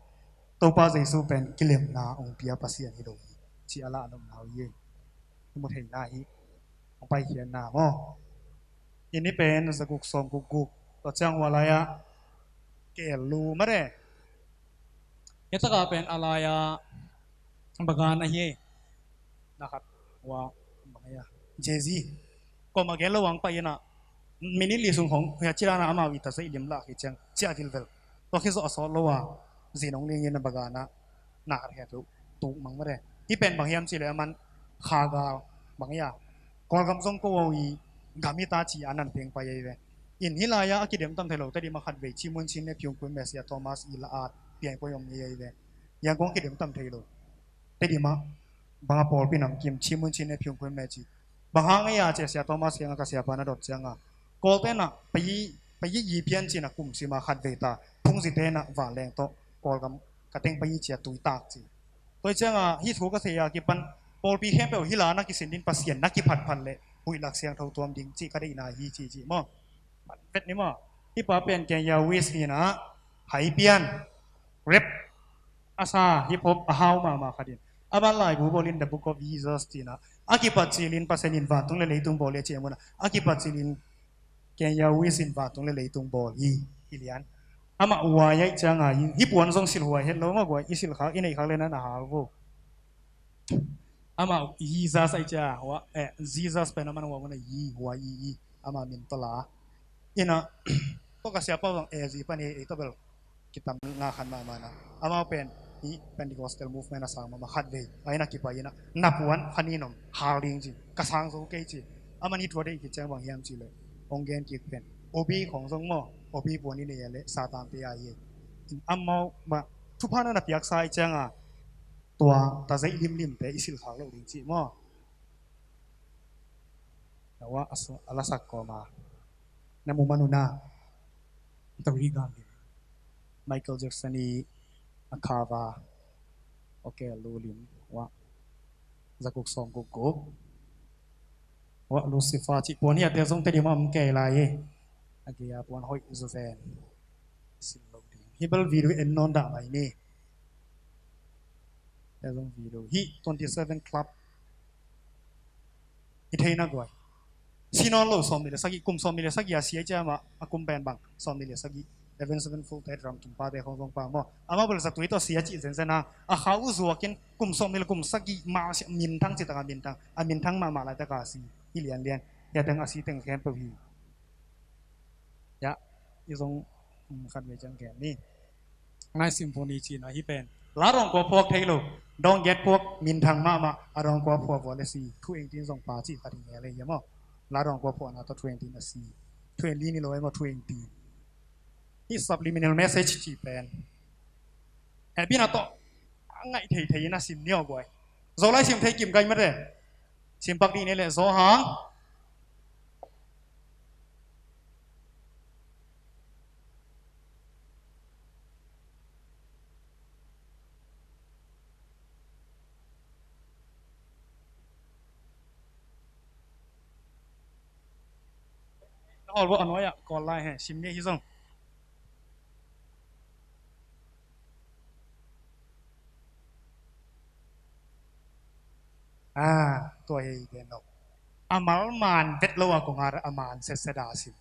Topa Jesu pen kilemna ong pia Pasian hi lo hi ci a lah a nopna uh hi. Hi mu theina hi ong pai khianna maw? I ni pen zaguk sawm gukguk tua ciang hua lai-ah keel lu mare. Hi taka pen a lai-ah bagan ahi ei. Na khat hua bang ahi a jezi koma gen lo ang pai ina minit li sung hong hia cilana amau i ta sa i lim lah khi ciang cia vilvel tua khi zawh a sawt lo a zi nong ling ina bagana na khat hia tu tuk mang mare. Hi pen bang hiam cih leh a man khagal bang ahi a Kawlgam zong ko i gam hi ta ci a nan peng pai ahi ve. In hi lai-a a kidem tam thei lo tadi ma khat vei Chimun Chin le Phiung Khun Messiah Thomas i la at piang poi om ni ahi ve. Yang kong kidem tam thei lo tadi ma bang a pawlpi nam kim Chimun Chin le Phiung Khun Messiah bang hang ahi a cia Sia Thomas kianga ka siapa na dot cianga Kawlte na pai pai yi pian cina kum sima khat vei ta phungzi te na va leng tawh Kawlgam ka teng pai yi cia tui tak ci. Tua cianga hi thu ka thei a kipan pawlpi khempeuh hi la na kisin din Pasian na kiphatphat le huih lak siangtho tuam ding ci ka deihna hi ci ci maw? Vet ni maw? Hi pa pen Kenya West hi na hai pian rap a sa hip hop a hau mahmah khatin a man laibu bawlin The Book of Jesus cina a kipat cilin Pasian in vantung le leitung bawl le ci a muna a kipat cilin Kenya West in vantung le leitung bawl hi hi lian. Amah uai aih cianga hi hi puan zong silhuai het lo ma guai i silkhak i neihkhak le na na hau vo. Amah Jesus aih cia hua eh Jesus pen amah hua muna hi hua i i amah min tola ina toka siapa bang eh zi pan hi ei tobel kitam nga khan mahmah na amau pen hi Pentecostal movement a sang mahmah khat vei a ina kipai ina na puan khan i nom hal ding ci ka sang zo kei ci. Amah ni thua dei ki ciang bang hiam ci le ong gen kik pen obi khong zong maw obi puan i nei le Satan te a hi. Amau ma thupha na na piaksa i cianga tua ta zei limlim te i silkhak lo ding ci maw? Nawa a lasak kawma na mu manuna tawh ri gam lim Michael Jackson i a khava okay lu lim wa zakuk sawm gukguk wa Lucifer ci puan hi a te zong te di ma om kei lai a gei a puan hoih zuven sin lo ding hi bel video en nawn dah mai ni. Te zong video hi twenty seven club I theihna guai. Si nawn lo sawmnih le sagih, kum sawmnih le sagih a si a ciah mah, a kum pen bang, sawmnih le sagih. Avenged Sevenfold te, Ram Tum pate khong zong pa maw. Amah bel zatui tawh si a cih zenzen a, a khau uh zuakin kum sawmnih le kum sagih mah a si, minthang cih tak a minthang, a minthang mahmah laitak a si hi lianlian. Hiah teng a si teng khempeuh hi. Hiah i zong, um, khat vei ciang gen ni. Ngai sim phone i cihna hi pen. La dawng kua phuak thei lo. Dawng giat phuak minthang mahmah. A dawng kua phuak vua le si. Thu engtin zong pa cih khat hi nge le hiam aw. La dawng kua phuakna tawh thu engtin a si. Thu engtin ni lo ei maw, thu engtin. Hih subliminal message cih pen. Hehpihna tawh a ngaih theithei in a sim ni aw guai. Zolai sim thei kim kai mate. Sim pak dih ni leh Zo hang. Na hawl bawh a nuai ah kawl lai he, sim ni hi zong. Ah, tua hi gen lo. A mal man vet lo a kong a, a man setset a sim.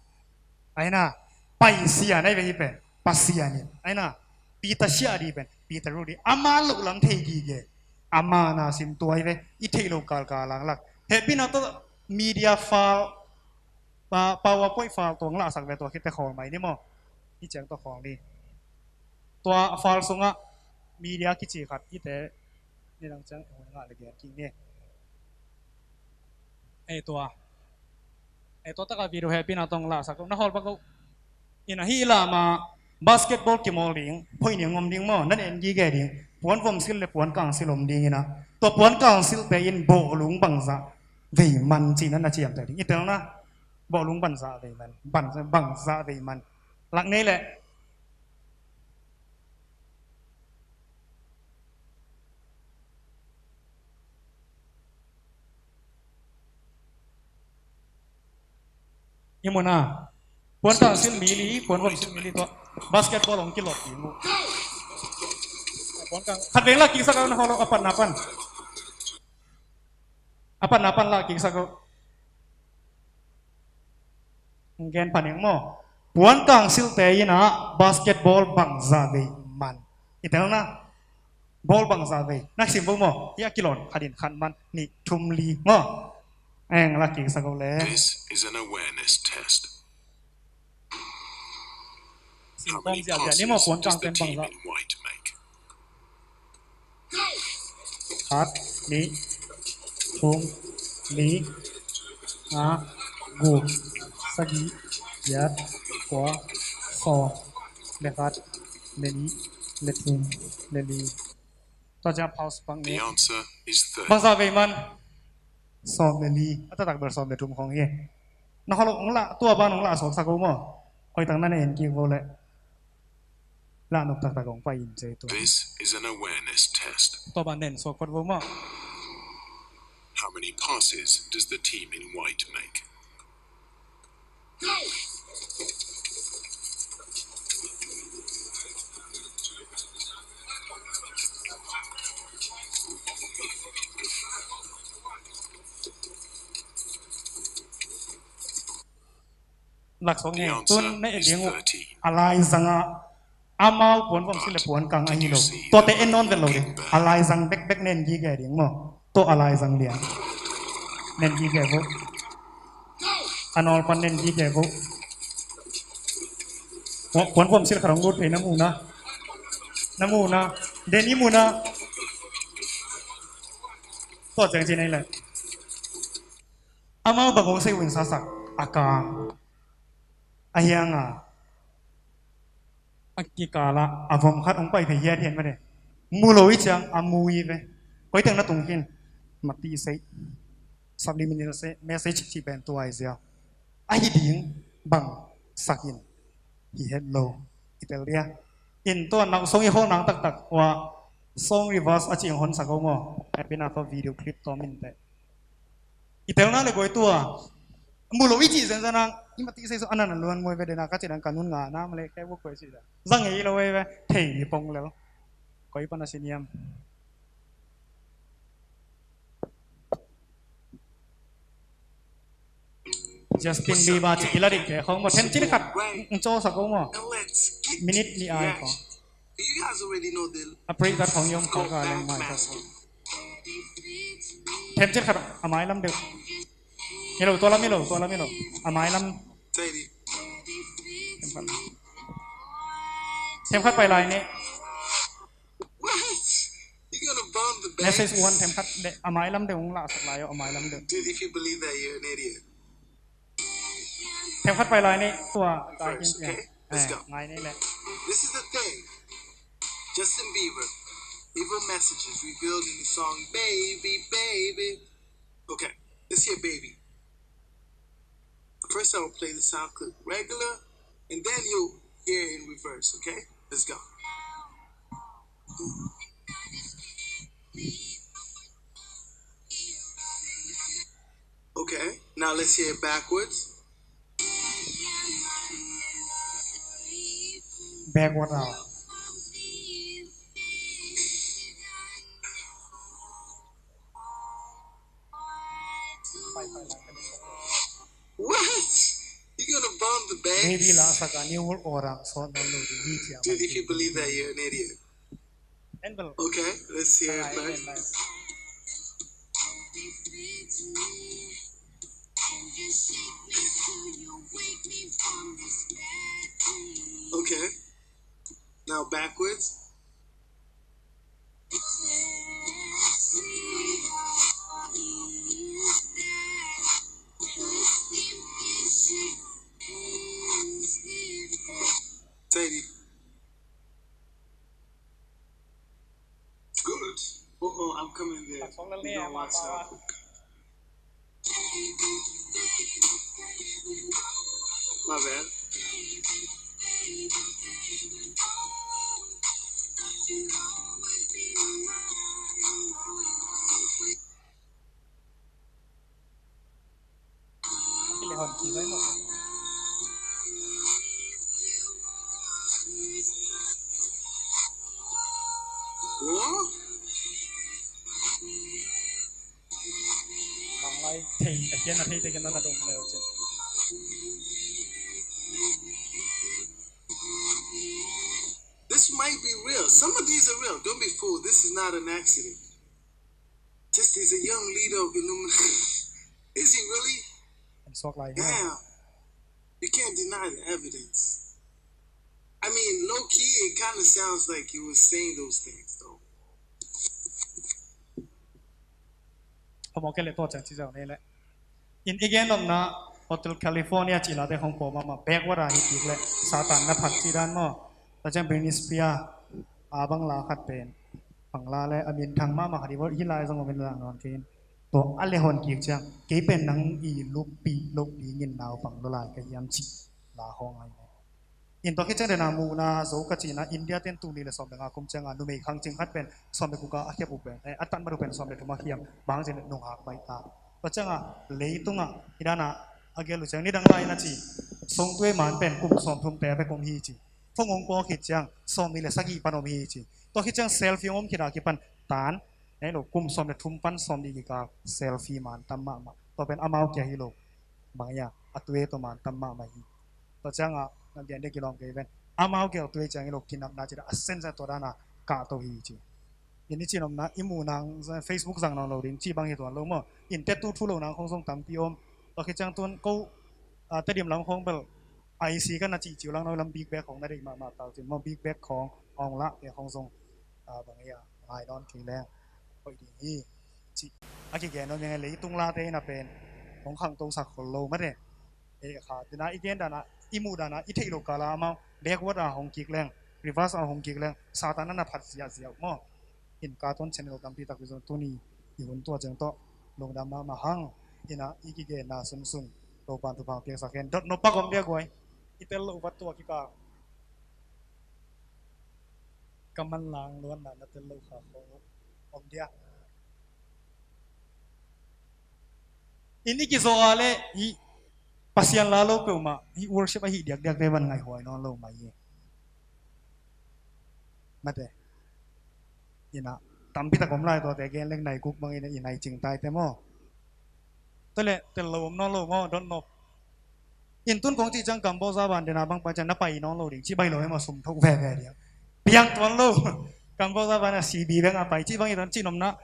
Aina, paisia nai ve hi pen, Pasian in. Aina, Peter sia di pen, Peter ru di. A man lo lam thei gige. A man a sim tua hi ve, i theih lo kalkal langlak. Hehpihna tawh media file, pa, PowerPoint file tuang lahsak ve tua khit teh khawl mai ni maw. Hi ciang tawh khawl ni. Tua file sungah media kici khat i te ni dang ciang hun ngah le gen king ni. Ei tua. Ei tua taka video hehpihna tawh lahsak ko. Na hawl bak ko. Ina hi lama basketball kimawl ding, phoih ning om ding maw, nan en gige ding. Puan vom sil le puan kang sil om ding ina. Tua puan kang sil te in bawhlung bangzah vei man cih nan na ciamteh ding. I telna. Bawhlung bangzah vei man, bang, bangzah vei man. Lak nei leh. I muna. Puan kang sil mi li, puan vom sil mi li tua. Basketball hong kilawp ding uh. Puan kang. Khat veng lak kiksak a na hawl a patna pan. A patna pan lak kiksak uh. Gen paning maw. Puan kang silte ina basketball bangzah vei man. I telna. Ball bangzah vei. Nak sim bo maw. Ia kilon. Khat in khat man. Nih thum li maw. Eng lak kiksak uh le. This is an awareness test. Sim kawm ziahziah ni maw puan kang ten bangzah. Khat, nih, thum, li, nga, guk, sagih, giat, kua, sawm, le khat, le nih, le thum, le li. Tua ciang pause bang ni. Bangzah vei man. Sawm le li. A taktak bel sawm le thum khong hi. Na holok hong lah, tua ban hong lah sawm sak uh maw. Koi tak na na en kik vo le. Lah nop taktak hong pai in cei tua. This is an awareness test. Tua ban nen sawk phot vo maw. How many passes does the team in white make? Laksawng he tun na et ding uh. A laizang ah amau puan vom sil le puan kang ahi lo. Tuate en nawn vet lo ding. A laizang bekbek na en gige ding maw. Tua a laizang lian na en gige vo. A nawl pan na en gige vo. Puan vom sil khat hong lut phei na mu na. Na mu na. Den i mu na. Tua ciang ci na hi le. Amau bang hong sei uh in sasak a kang a hiang a a kikal ah a vom khat hong pai phei hiathiat mah de. Mu lo i ciang a mu hi ve. Koi teng na tung khin. Mati sei. Subliminal message cih pen tua hi zia. A hi ding bang sak in hi het lo. I tel dia. In tua nau song i hol nang taktak ua song reverse a cih hon sak o maw. Happy na tua video clip tua min te. I telna le guai tua. Mu lo i cih zenzen ang i mati sei so anan a luan muai ve dena ka cih dang ka nun nga na ma le ke bu kuai cih da. Zang ei lo ve ve thei ni pong lel. Koi pan a siniam. Justin Bieber ci kila ding te khong maw. Them cil khat. Ng caw sak khong maw. Minute ni ai khong. A break khat khong yom khong ka leng mai sak khong. Them cil khat a mai lam deuh. Hi lo, tua lam hi lo, tua lam hi lo. A mai lam. Them khat pai lai ni. Message one them khat deuh, a mai lam deuh hong lah sak lai aw, a mai lam deuh. Dude, if you believe that, you're an idiot. Them khat pai lai ni, tua kai kin. First, okay? Let's go. Ngai ni le. This is the thing. Justin Bieber. Evil messages revealed in the song Baby, Baby. Okay, let's hear Baby. First, I will play the sound clip regular, and then you'll hear it in reverse, okay? Let's go. Okay, now let's hear it backwards. Backward ah. What? You gonna bomb the bank? Maybe la saka ni world orang so no no di. Dude, if you believe that, you're an idiot. Okay, let's hear it first. Okay. Now backwards. Say it. Good. Uh-oh, I'm coming there. You know what's up. My bad. Bang lai thei takin, a thei takin na dong leu cin. This might be real. Some of these are real. Don't be fooled. This is not an accident. Just he's a young leader of Illuminati. Is he really? Damn. You can't deny the evidence. I mean, low key, it kind of sounds like he was saying those things, though. Homo kele to chang chi jang ne le. In i gen nopna Hotel California ci la te hong ko mahmah, backward ah hi kik le Satan na phat ci dan maw. Tua ciang Britney Spears a bang la khat pen, bang la le a minthang mahmah khat hi bawh, hih lai zong om in la nawn kei in. Tua a le hon kik ciang kei pen nang i luppi lohpi ngin naupang lua lai ka hiam ci la hong ai. In tua khit ciang dena muhna zo ka cihna India ten tul nih le sawm le nga kum cianga numei khang cing khat pen sawm le guk a a khiap uh pen, eh, a tan mat uh pen sawm le thum a khiam, bang cih le nunghak baih ta. Tua cianga leitungah i dana a gel uh ciang nidang lai na ci, songtuai man pen kum sawm thum te a bek om hi ci. Phone hong call khit ciang sawm nih le sagih pan om hi ci. Tua khit ciang selfie hong om khit a kipan tan, eh, lo kum sawm le thum pan sawm nih kikal selfie man tam mahmah. Tua pen amau kia hi lo. Bang ia a tuai tua man tam mahmah hi. Tua cianga na bian dek kilawm kei ven. Amau gel tuai ciang i lo kinapna ci da a sensa tua dana kahto hi ci. In i cinomna i muh nang Facebook zang nawn lo ding ci bang hi tuan lo maw. In tet tu thu lo nang khong zong tampi om. Tua khit ciang tun ko, ah, Tedim lam khong bel I C ka na cih ciu lang no lam big bag khong na deih mahmah tau cin maw, big bag khong ong lah te khong zong, ah, bang ia ngai nawn kei leng hoih ding hi. Ci a kigen nawn meng leitung late ina pen hong khangto sak khol lo mate. E kha tina i gen dana i muh dana i theih lo kala amau backward a hong kik leng, reverse a hong kik leng Satan na na phat ziahziah uh maw. In ka ton channel tampi takpi zong tuni i hun tua ciang tawh lungdam mahmah hang. Ina i kigenna sunsun Topan thupha piaksak hen. Dot nop pak om dia guai. I tel lo vat tua kikal ka manlang luanna na tel lo kha khong om dia. In i kizaw a le hih Pasian la lo peuhmah hih worship ahi diakdiak te van ngaihhuai nawn lo mai hi. Mate. Ina tampi tak om lai tuate gen leng nai kuk bangin i nai cing taite maw. Tele tel lo om nawn lo maw, dot nop. In tun kong cih ciang Cambodia ban dena bang pai ciang na pai nawn lo ding, cih bai lo em a sum tho veve ding. Piang tuan lo. Cambodia ban a C B bank a pai cih bang i tuan cih nopna.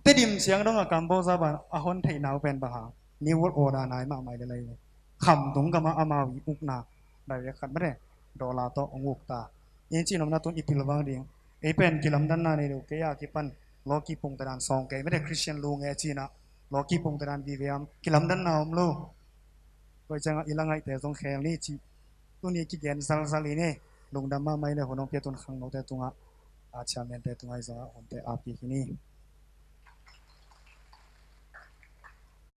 Tedim siang dong a Cambodia ban a hon theih nau pen bang hang. New World Order nai mahmah le lai le. Kham tung gam a amau i ukna. Direct khat mate. Dollar tawh hong uk ta. In cih nopna tun i pil vang ding. Ei pen kilamdanna nei lo kei a kipan. Lawki pungtadan sawng kei mate Christian lu nge cina. Lawki pungtadan vive am. Kilamdanna om lo. Tua ciang a i la ngaihte zong khel ni cih. Tuni kigen zalzal i ni. Lungdam mahmah i le hun hong pia tun khangnote tungah. A chairman te tungah i zongah hunte a pi hi ni.